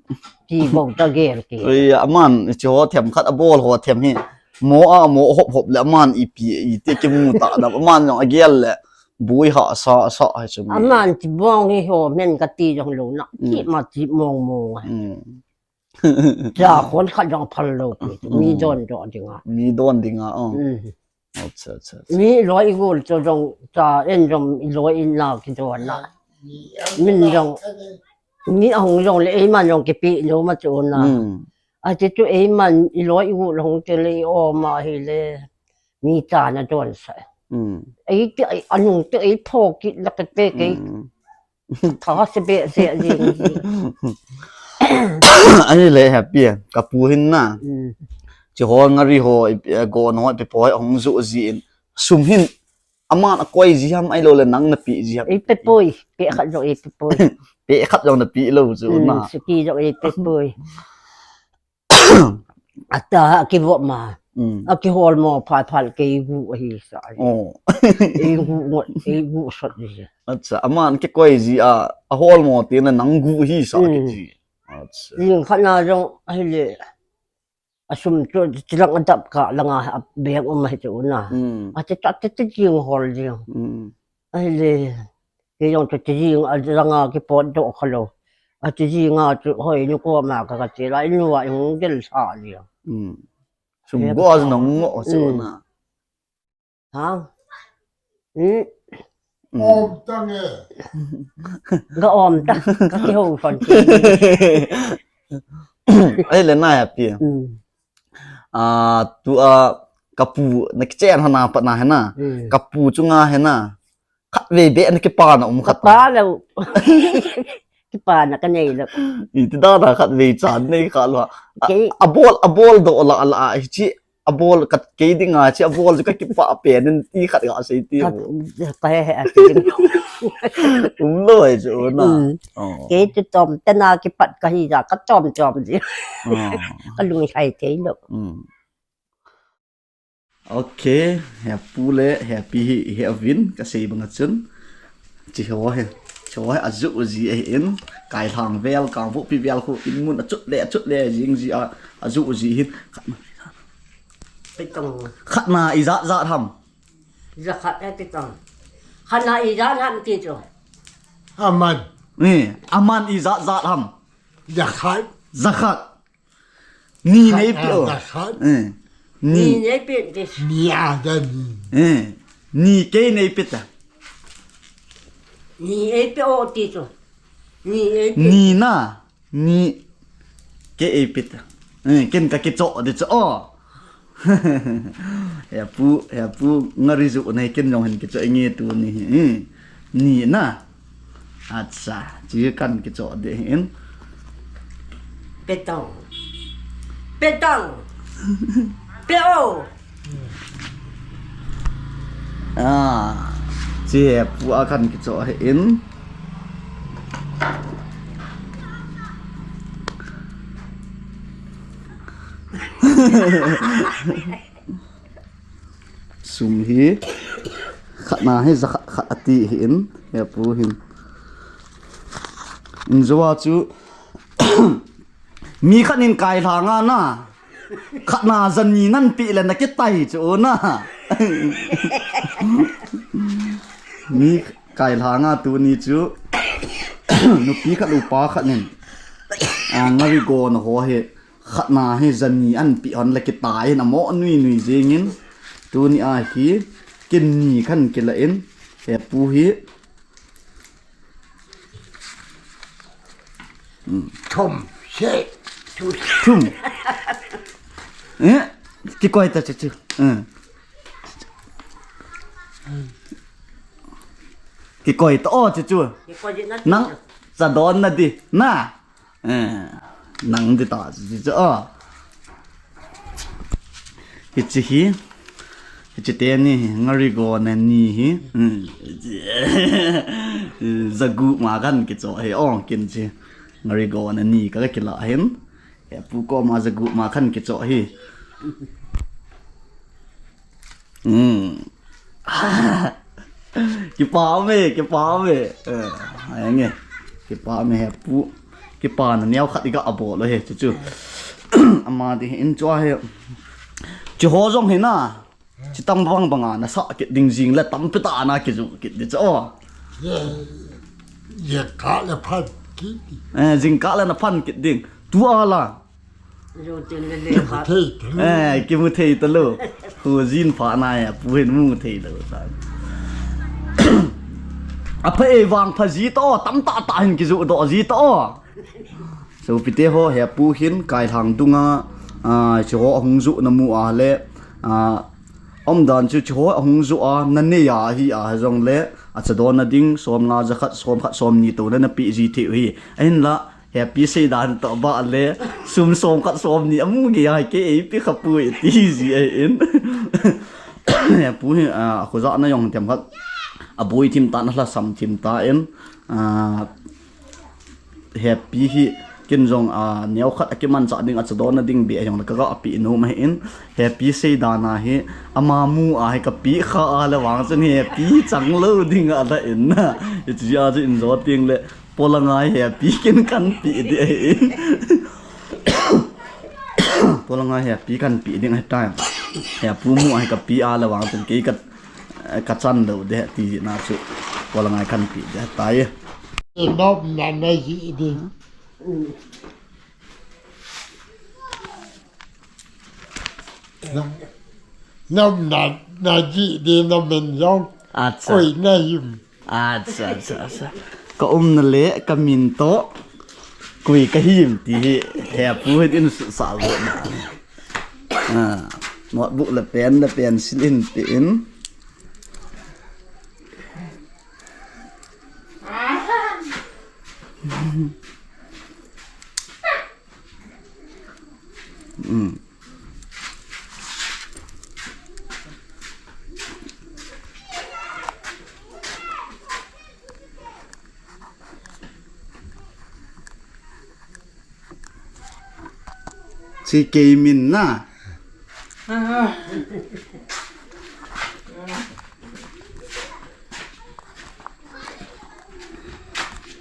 Ti bo ta gel ti. Oi, aman, chi ho them khat abol ho them hi. Mo a mo hop hop le aman ipi, iti kimu ta da, aman jong agel le. Boi ha sa, sa hai chu. Aman ti bong hi ho, men ka ti jong lo na. Mm. Ti ma ti mong mong. Mm. Cha khon khat jong phal lo pi. Mi don do dinga. Mi don dinga, oh. Mm. Acha, acha, acha. Mi loi i gol cho jong cha en jong i loi in na ki don na. Min jong. Mi ahung jong le, eiman jong kipe lou ma chu na. Hmm. Ati chu eiman i loi i gu le hung te le i om a hi le. Mi cha na don sa. Hmm. Ei ti ei anung ti ei pho kit la ka te ke. Hmm. Tha se be se jing. Ani le happy. Ka pu hin na. Hmm. Chi ho ngari ho, i, eh, go no, pe poi hung ju ji in. Sum hin. Aman a koi ji ham ai lo le nang na pi ji ham. Ei pe poi. Pe khat jo ei pe poi. Pe khat jo na pi lo ju na. Hmm, suki jo ei pe poi. Ata, a kivo ma. Mm. A kihol mo pha pha kei gu hi sa. Oh. Ei gu ngo, ei gu sot ji. Acha, aman kikoi ji a, a hol mo ti na nang gu hi sa ki ji. Acha. Jing khat na jong, ahile. A sum chu, chilang a dap ka, langa a beng um hi chu na. Mm. A ti ta ti ti jing hol jing. Mm. Ahile, kei jong chu tijing a langa kipot doh kha lou. A tijing a chu hoi nu koma ka ka che la, inu a hung gel sa jing. Hmm. Sum go a nang ngo chu na. Ha? Hmm. Om ta nge. Ga om ta, ka kihou son che. Ahile na happy. Hmm. Ah, tua ka pu na kichen hana pat na hena. Hmm. Ka pu chunga hena. Khatvei be na kipana um khat. Kipa lou. Kipana ka nei lou. Iti da da khatvei chan nei kha lou. A, kei a bol, a bol doh la la a hi chi. A bol ka kei dinga chi a bol chu ka kipa pen in ti khat ga sei ti. Ka he he a ti ding. Um lou ai chu na. Hmm. Oh. Kei chu tom te na kipat ka hi ja ka tom tom ji. Oh. Ka lung sai thei lou. Hmm. Ok, he pu le he pi hi, he uvin, ka sei banga chun. Chi ho he, chi ho he, a ju u ji ahi in, kai hlang vel, kang vo pi vel khu, in mun a chut le, a chut le, jing ji a, a ju u ji hin. Khat na. Pe tong. Khat na i jat jat ham. Ja khat e pe tong. Khat na i jat ham ti chu. Aman. Ni, aman i jat jat ham. Ja khat. Ja khat. Ni nei pe o. Eh. Ni. Ni nei pe ti. Ni a da ni. Eh. Ni kei nei pe ta. Ni ei pe o ti chu. Ni ei pe. Ni na. Ni kei ei pe ta. Eh, ken ka kicho de chu o. He pu, he pu ngari ju nei ken jong hin kicho nge tu ni. Eh. Ni na. Acha, chi kan kicho de hin. Pe tong. Pe tong. Pe o. Ah, chi pu a kan kicho hin. Sum hi khat na hi ja khat, khat ati hin, he pu hin. In jo a chu mi khat in kai hlang a na. Khat na ja ni nan pe le na kitai chu na. Mi kai hlang a tu ni chu. Nupi khat upa khat in. A, ngari go na ho hi. Khat na hi ja ni an pe hon le kitai na mo nui nui jing in. Tu ni a hi kin ni khan kila in. He pu hi. Hmm. Thum, se, thu. Thum. Eh? Kikoi ta chu chu. Eh. Kikoi ta o chu chu. Kikoi na chu. Nang cha don na di. Na. Eh, nang di ta chi chu a. Hichi hi. Hichi te ni hi, ngari go na ni hi. Hmm. Jagu ma kan kicho hi ong kin chi. Ngari go na ni ka kila hin. He pu koma jagu ma kan kicho hi. Hmm. Kipa me, kipa me. Eh, ai nge. Kipa me he pu. Kipa na neo khat iga abol he chu chu. Ama di in chua he. Chi ho jong he na. Chi tam bang bang a na sa kit ding jing le tam pe ta na ki ju kit di chu. Ye, ye ka le phan kit. Eh, jing ka le na phan kit ding. Tu ala. Kimu thei ta lou. Eh, kimu thei ta lou. Hu jin pha na ya, pu hin mu thei lou ta. Apha e, vangpha ji ta o, tamtah tah hin kijoh doh ji ta o. Sopite ho, Hepu hin Kailhang dunga, a, hiche ho ahung johna mu a le, a, umdan chu hiche ho ahung joh a, nanei a hi a, hijongle, achadonna ding, somnga jakhat, somkhat, somni touna napeh ji thei u hi. Ahinla, Hepi seidan toh bah le, sum somkhat somni amu gei a, kei eipe khapoi, ti ji ahin. Hepu hi, a, akhojahna jong themkhat, aboi thim tan, alhasam thim tan, a, Hepi hi, ken jong, a, neokhat akimanchah ding, achadonna ding beh jong le kaga pe nom ahin, Hepi seidan a hi, ama mu a hi kapeh kha a le vang chun Hepi chang lou ding ala in na. Hiche a chu in jo teng le, Polangai Hepi ken kanpeh ding ahin. Polangai Hepi kanpeh ding ahitai. Hepu mu a hi kapeh a le vang chun kei ka, kachan lou ding ti na chu. Polangai kanpeh ding ahitai. Nom na na ji ding. Nom, nom na na ji ding, nom min jong. Acha. Koi na him. Acha, acha, acha. Ka umna le ka min toh koi ka him ti hi Hepu hin in susah lou na. A, notebook le pen le pencil in pe in. Mm. Chi kei min na.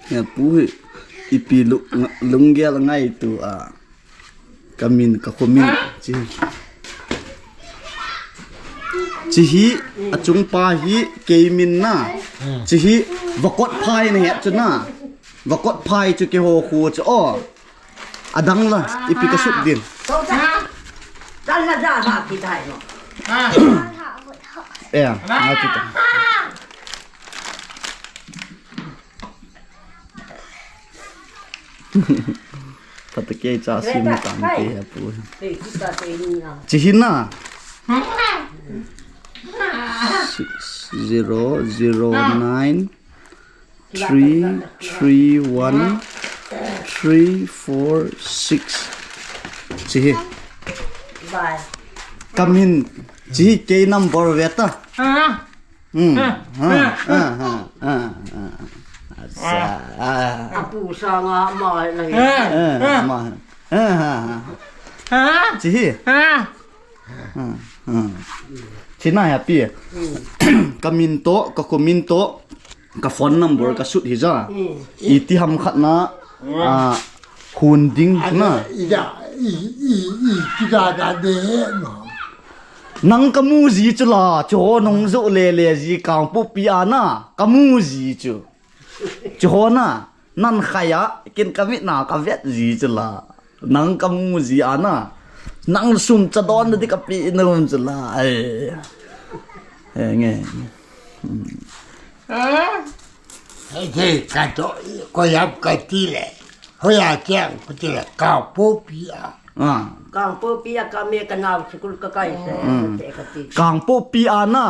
Hepu hi ipi lu-, nga-, lunggel ngaito a. Ka min, ka kho min. Chi. Chi hi, achung pa hi, kei min na. Chi hi, Vakotphai na het chu na. Vakotphai chu keiho kho chu o. Adang la, ipi kasut din. Tan la ja ba ki dai no. Eh, ngai ti ta. Phatakei cha sim tante Hepu. Chi hi na. Six zero zero nine three three one three four six. Chi hi. Bye. Ka min. Chi hi kei number ve ta. Hmm. Ha, ha, ha, ha, ha. Asa, ah. Apu sanga ma na hi. Eh, ma. Eh, ha, ha. Chi hi. Ha, ha. Chi na Hepi. Ka min toh, ka kho min toh, ka phone number kasut hi ja. Iti ham khat na, ah, hun ding na. Ida, i, i, i, kida da de no. Nang kamu ji chu la, chu nung jo le le ji Kangpokpi a na, kamu ji chu. Chu ho na, nan khai a, ken ka mit na ka vet ji chu la. Nang kamu ji a na, nang sum cha don di ka pi nung chu la. Ai. He nge. He, ka to, ko yap ka ti le. Hoiya kiang ko ti le, Kangpokpi a. Ah. Kangpokpi a ka me ka nao school ka kai sa, te ka ti. Kangpokpi a na,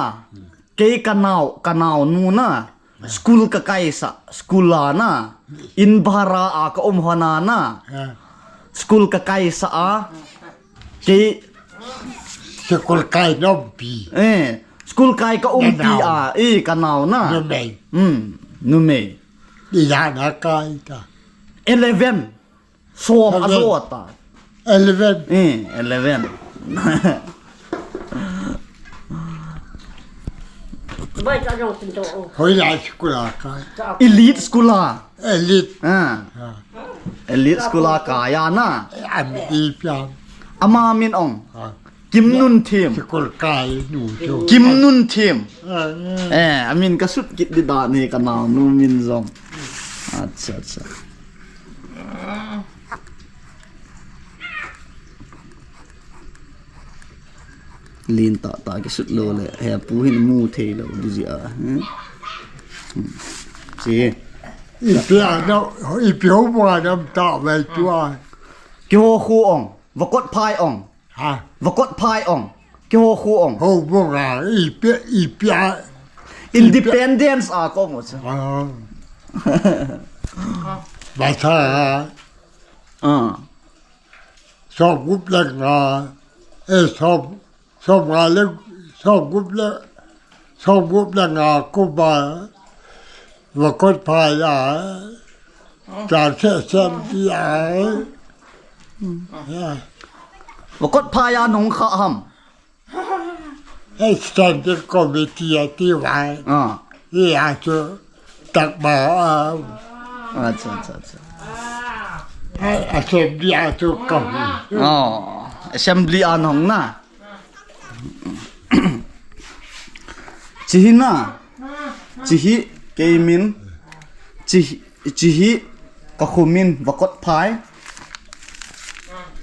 kei ka nao, ka nao nu na, school ka kai sa, school a na, in bhara a ka um hon a na, school ka kai sa a, kei school kai nom pi. Eh, school kai ka um pi a, eh, ka nao na. Numei. Hmm, numei. Ijat na kai ta. Eleven. Som a jo ta. Eleven. Eh, eleven. Bai ta jong tin to. Hoilai school a kai. Elite school a. Elite. Ah. Elite school a kai a na. Am di pian. Ama min ong. Kimnunthem. School kai nu chu. Kimnunthem. Eh, amin kasut kit di da ni ka nao nu min jong. Acha, acha. Lin tah tah kisut lou le, Hepu hin mu thei lou di ji a. Hmm? Hmm. Chi. Ipi a na, ipi ho mua nam ta vai tua. Kiho khu ong. Vakot phai ong. Ha? Vakot phai ong. Kiho khu ong. Ho mua nga, ipi, ipi a. Independence a ko mo sa. Ah. Basa. Ah. Som gup le nga. Eh, som Som nga le, som gup le, som gup le nga kum a, vakot phai a, chan se sem ti a. Ya. Vakot phai a nung kha ham. Extended committee a ti vai. Ah. Ia chu tak ba a. Acha, acha, acha. A, assembly a chu ka hung. Oh, assembly a nung na. Chihi na. Chihi keimin. Chihi, chihi ka khumin vakot phai.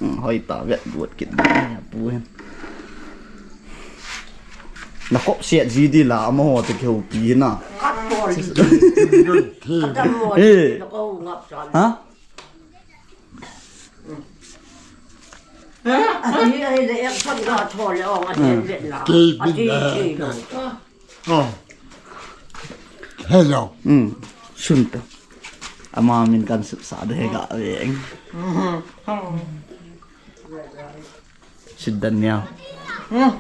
Hmm, hoi ta vet buat kit na pu hin. Na kop siat ji di la, amaho te kihoupi na. Ka tol. Ka tol. Eh. Ka tol. Ha? Ati ai le ek thon ka tol le ong ati le na. Kei bin Ati le. Kei lo. Oh. Hello. Hmm. Sun ta. Ama min kan sup sa de ga veng. Sit down now.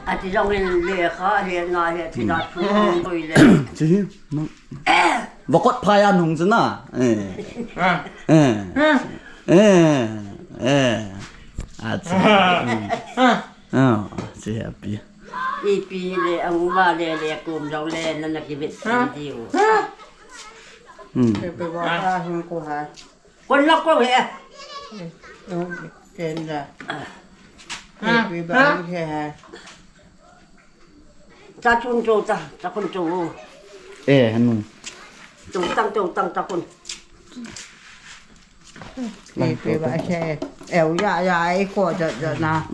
Ati jong in le kha le na le ti na tu koi le. Chi, no. Vakot phai a nung chu na. Eh. Eh. Eh. Eh. Acha. Ah, chi happy. Ipi le, ang uma le, le, kum jong le, na na kibit sin diu. Hmm. Pepe ba ka hung ko ha. Kon la ko he. Hmm, ken la. Pepe ba hung he ha. Ta chun cho ta, ta kon cho. Eh, hanu. Cho tang, cho tang, ta kon. Pepe ba he. Eh, ya, ya, ai ko ja, ja na.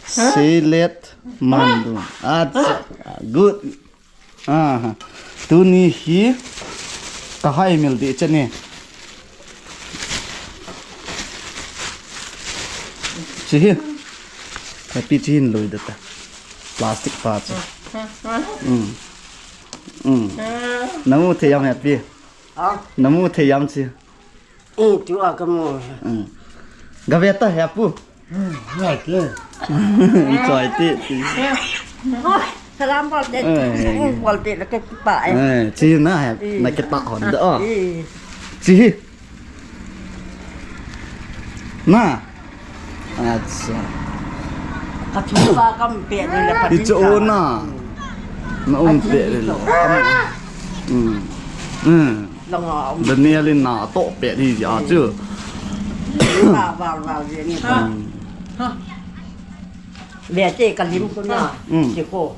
Silet mandu. Acha, good. Aha. Tuni hi ka hai mil di chani. Chihi. Happy chihin loi data. Plastic pa chu. Mm. Mm. Namu thei yam happy. Ha? Namu thei yam chi. Eh, tu a ka mu. Mm. Gaveta he pu. Hmm, ya ke. Choi ti ti. Oh, salam bol te. Eh. Bol te la ke pa eh. Eh, chi na he, eh, na ke ta hon da. Eh. Chi. Na. Acha. Ka chu pa kam pe ni le pa. Ichu na. Na um pe le lo. Hmm. Hmm. Langa um. Daniel in na to pe ni ja chu. Ba ba ba je ni. Hmm. Ve te ka lim ko na. Hmm. Ti ko.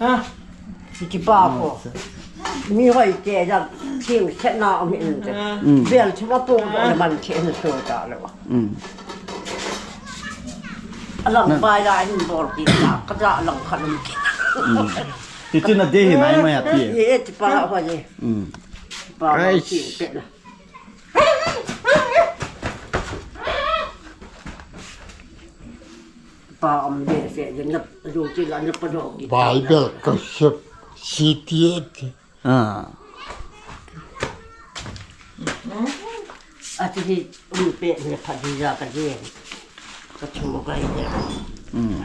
Ti pa ko. Mi hoi te ja thing se na um in te. Hmm. Bel chu ma po do le man che in so ta le wa. Hmm. Alang bai la hin bol ki ta ka ja alang kha lum ki. Hmm. Ti chu na de hi nai mai a ti. Ye ti pa ho ye. Hmm. Pa ho ti pe na. Pa om de se de na jo ti la na pa do ki. Bible ka sep C T A. Ah. Ati hi um pe ne pha di ja ka di. Ka chu mo ka hi de. Hmm.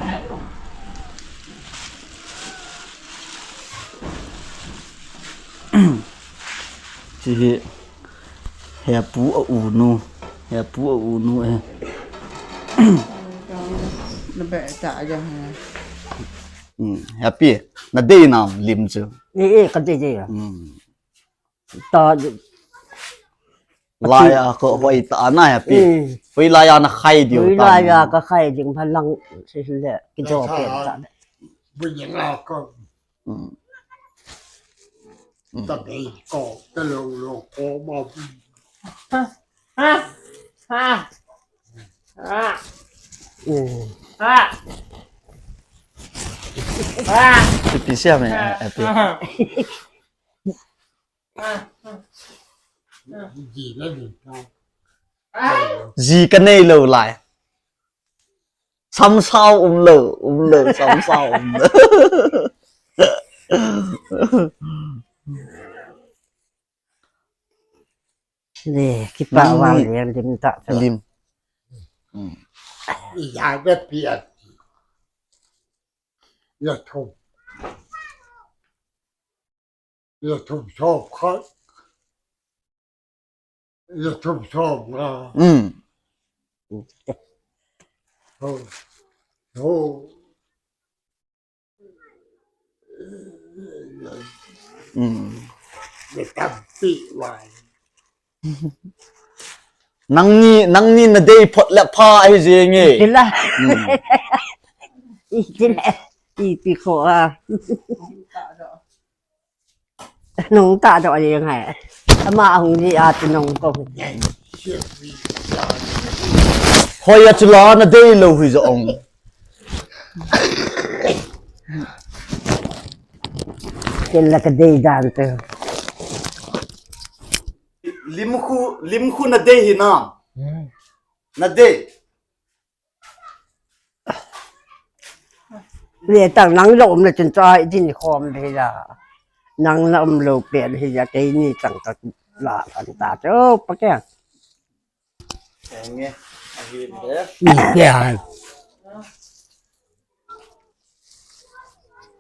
Chi hi. Hepu a u nu. Hepu a u nu eh. Na be ta ja ha. Hmm. Happy. Na dei nam lim chu. Ni e ka dei dei. Hmm. Ta lai a ko hoi ta na happy. Eh. Hoi lai a na khai diu. Hoi lai a ka khai ding pha lang se le ki jo pe ta. Bu yang a ko. Mm. Mm. Ta dei ko ta lo lo ko ma. Ha. Ha. Ha. Mm. Ha. Ha. Pi pi sia me, eh, pi. Ha. Ji ka nei lou lai. Samsao umlou, umlou, samsao umlou. Le, kipa wa le, lim ta. Lim. Ya be pi a. Ya thum. Ya thum som khat. Ya thum som nga. Mm. Ho. Ho. Mm. Ya tampi wai. Nangni, nangni nadei phot le pha ahi jenge. Tila. Mm. Tila. Ipi kho a. Nung ta doh jeng hai. Ama ahung ji a chu nung ko. Hoi a chu la nadei lou hi jong. Ken la kadei dan te. Lim khu, lim khu nadei hi na. Hmm. Nadei. Ve tang nang la um le chun cha i din khom ve la. Nang la um lou pen hi la keini chang ka la kan ta chu pa ke. Enge, ahi de. Ni ke hai.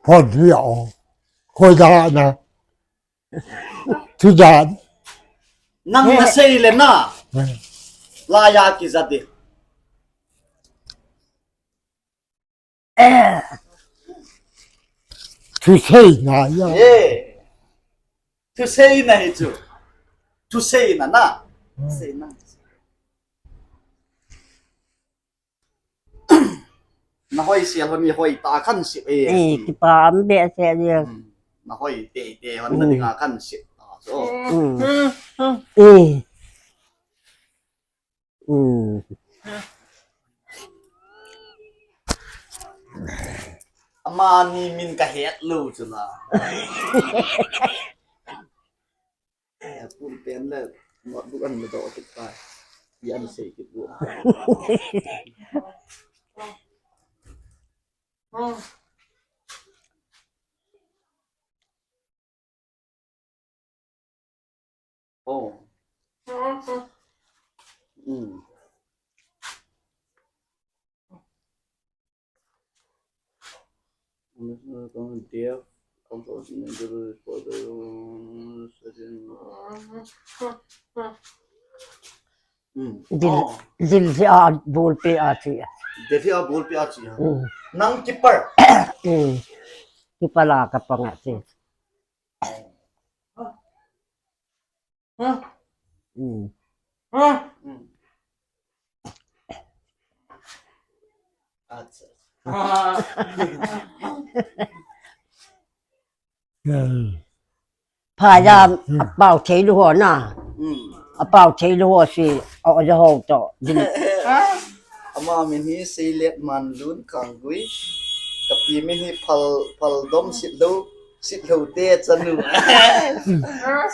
Phot vi o. Khoi da na. Thu jan. Nang na sei le na. Eh. La ya ki za de. Eh. Thu sei na ya. Eh. Thu sei na hi chu. Thu sei na na. Hmm. Sei na. Na hoi sel hon i hoi ta khan sip e. Eh, kipa am be se dia. Hmm. Na hoi te te hon na dinga khan sip. Ah, so. Hmm. Eh. Hmm. Amani min ka het lou chu la. Eh, pul pen le notebook an le do kit ta. Yan sei kit bu. Oh. Mm. Deaf, composing and delivery for the certain. Mm. Dil, oh. Dil hi a bolpi a chi. Dil hi a bolpi a chi. Mm. Nang keeper. Mm. Keeper la ka pang a chi. Huh? Hmm. Huh? Hmm. Acha. Hmm. Pha ya, hmm, apao thei lou ho na. Hmm. Apao thei lou ho si, a, a ya ho to. Din. Ama min hi Seilet Manlun Khanggui. Ka pi min hi Phal, Phaldom Sitlou, Sitlou te chanu.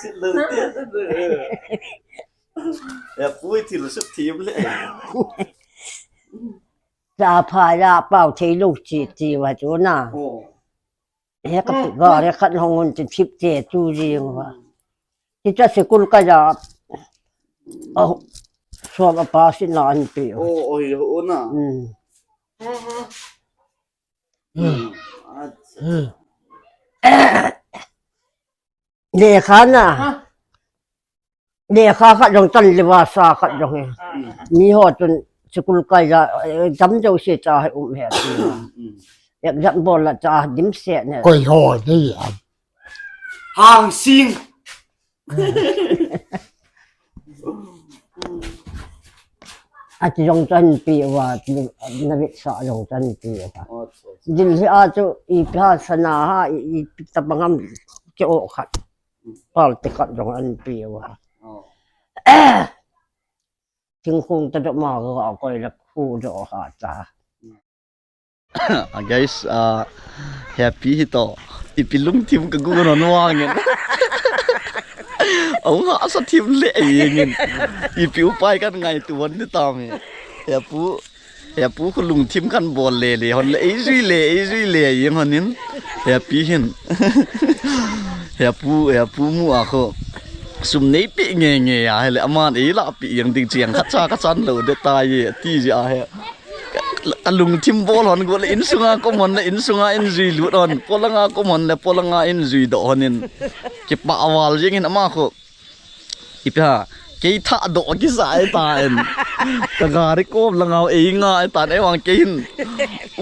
Sitlou te chanu. Ya pui thil suk thim le. Cha pha ya pao thei lou chi chi va chu na. Oh. He ka pi ga re khat hong un chin chip che chu jing va. Ti cha sikul ka ja. Oh, so ba pa si na an pi. Oh, oh, yo, oh, na. Hmm. Hmm. Acha. Lekha na. Lekha khat jong chan le va sa khat jong he. Mi ho chun sikul kai ja, eh, jam jo se cha he um he. Exam bol la cha dim se ne. Koi ho ni am. Hang sing. Ati jong chan pi va, na vit sa jong chan pi va. Acha, acha. Dil hi a chu i pha sana ha, i, i pi ta bangam ke o khat. Pal te khat jong an pi va. Oh. Thingkung ta do ma ga koi la khu do ha ta. Ah, guys, ah, happy hi to. Ipi lungthim ka gu no no angin. Ahung hahsa thim le jeng in. Ipi upai kan ngaito hon ding tam hi. Hepu, hepu khu lungthim kan bol le le hon le, eijui le, eijui le jeng hon in. Hepi hin. Hepu, hepu mu a khu sum neipi nge nge a, hile aman eilahpi jeng ding chiang khat cha kachan lou ding tai e, ti jeh a hi. Ka, ka lungthim bol hon gu le, insunga kom hon le, insunga in jui lut hon, polanga kom hon le, polanga in jui doh hon in. Kipah val jeng in ama khu. Ipi ham, kei thah doh kisa ahi tan. Ka gari kom langa ei nga ahi tan, ei vang kei hin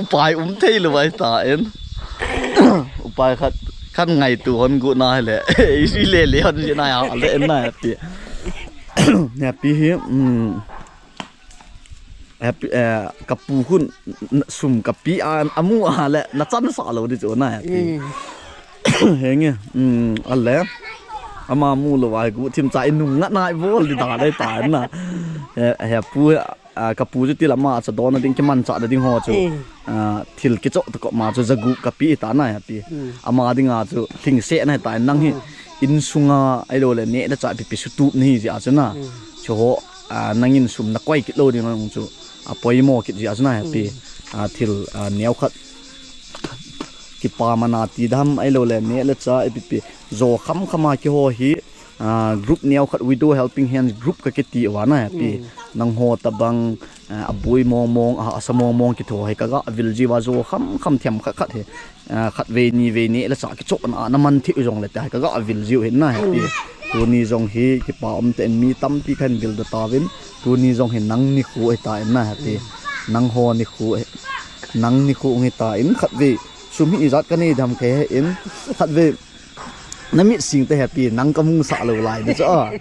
upai um thei lou ahi tan. Upai khat, kan ngaito hon gu na hile. Eijui le le hon jeh na ya, le na ya pi. Hepi hi, um, Hepi, eh, ka pu khun, n-, sum ka pe a, amu a le, na chan sa lou ding chu na Hepi. Mm. Henge, mm, ale. Ama mu lou a gu thim cha i nung ngat na i bol ding dan dai ta na. He, hepu, ah, ka pu chu til ama cha don na ding kiman cha na ding ho chu. Mm. Ah, thil kichoh ta ko ma chu jagup ka pe ta na Hepi. Mm. Ama dinga chu lhingset na ta nang hi. Mm. Insunga ahilou le neh le chah pipi sutup na hi jeh a chu na. Mm. Chu ho, ah, nangin sum na koi kit lou ding nang chu. A poimo kit jeh a chu na Hepi. Mm. Ah, thil, ah, neokhat kipa mana ti dam ahilou le neh le chah ipi pi. Jo kham kham a keiho hi, ah, group neokhat Widow Helping Hands group ka kiti uva na Hepi. Mm. Nangho tabang, ah, aboi mong mong, ah, asa mong mong kitho hi ka ga vil jiu va jo kham kham them khat khat hi. Ah, khat vei ni vei neh le chah kichoh na, na man thei u jong le te ka ga vil jiu hin na Hepi. Mm. Tuni jong hi kipa um tah in mi tampi kan vil doh tauvin. Tuni jong hi nang nikho hi ta in na Hepi. Mm. Nangho nikho hi, nang nikho hi ta in khat vei. Sum hi ijat ka nei dam kei hi in khat vei. Na mit sing te Hepi, nang ka mu sa lou lai ding chu a.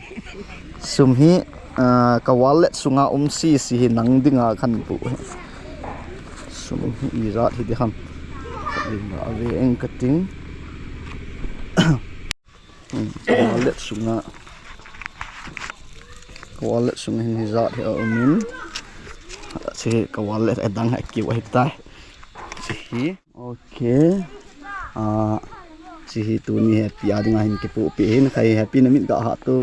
Sum hi, ah, ka wallet sunga um sisi hi nang dinga kan pu hi. Sum hi ijat hi ding ham. Ka ding a ve eng ka ting. Hmm, ka wallet sunga. Ka wallet sunga hin hijat hi a um in. Chi ka wallet a dang ha kiu ahi tai. Chi hi. Ok. Ah, chi hi tuni Hepi a dinga hin kipu pi hin khai Hepi na mit ga ha tu.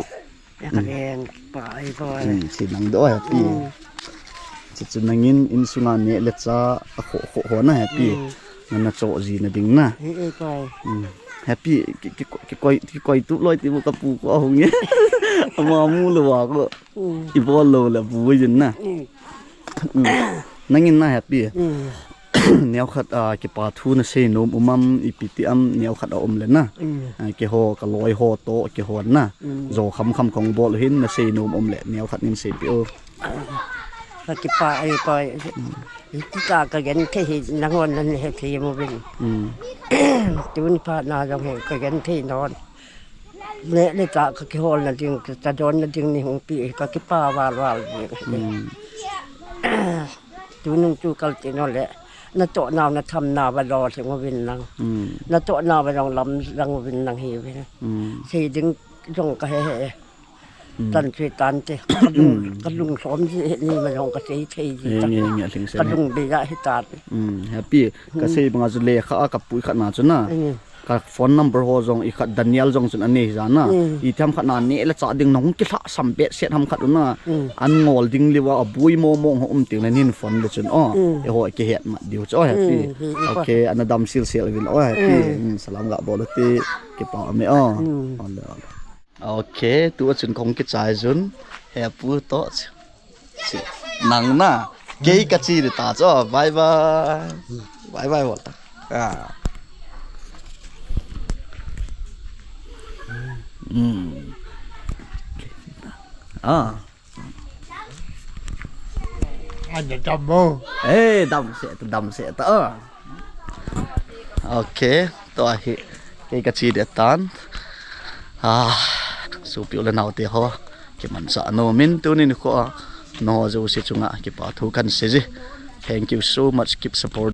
Ya ka leng pa ai boy. Hmm, chi nang doh Hepi. Hmm. Chi chu nangin insunga neh le chah a kho kho ho na Hepi. Hmm. Nana choh ji na ding na. Hi e boy. Hmm. Hepi ki, ki, ki koi, ki koi tup loi ti bu ka pu ko ahung e. Ama mu lou a ko. Hmm. I bol lou le bu jin na. Hmm. Hmm. Nangin na Hepi. Hmm. Neokhat, ah, kipa thu na sei nom um am, ipi ti am, neokhat a um le na. Mm. Ah, keiho, ka loi ho toh, keiho na. Mm. Jo kham kham kong bol hin na sei nom um le, neokhat nin sei pi o. Ka kipa ai pa. Mm. Iti ta ka gen thei hi, nang hon nan he thei mo bin. Mm. Tun pa na jong ho ka gen thei non. Neh le chah ka kihol na ding, ka don na ding ni hung pi, ka kipa val val ding. Mm. Tunung chu kal ti no le, na toh nau na tham nau va lo theng uvin lang. Mm. Na toh nau va jong lam lang uvin lang hi uvin. Mm. Sei ding jong ka he he. Mm. Tan chui tan te. Ka lung, mm, ka lung som ji ni ma jong ka sei thei ji. Nge, ta. Nge, nge, lhing sei. Ka lung be ja hi ta. Mm, Hepi. Ka, hmm, sei banga chu lekha a ka pui khat na chu na. Mm. Ka phone number ho jong i khat Daniel jong chun anei hi ja na. Mm. I tham khat na neh le chah ding nong kilhah sam bet set ham khat u na. Mm. An ngol ding liu a aboi mo mo ho um ting le nin phone le chun o. Mm. Eiho kihet mat diu chu o Hepi. Mm, hi, hi, okay, ana dam sil sil vin o Hepi. Mm. Mm, salam ga bol u ti kipa me o. Mm. Ole, ole. Ok, tu a chun kong kichai jun. Hepu toh. Chi. Nang na. Kei ka chi di ta cho. Bye bye. Bye bye bol ta. Ah. Hmm. Ah. Ana dam mo. Eh, dam se ta, dam se ta. Ah. Ok, tua hi kei ka chi de tan. Ah, sopi u le nao te ho, kimanchah nom in tuni nikho a nangho jouse chunga kipa thu kan sei ji. Thank you so much, keep support.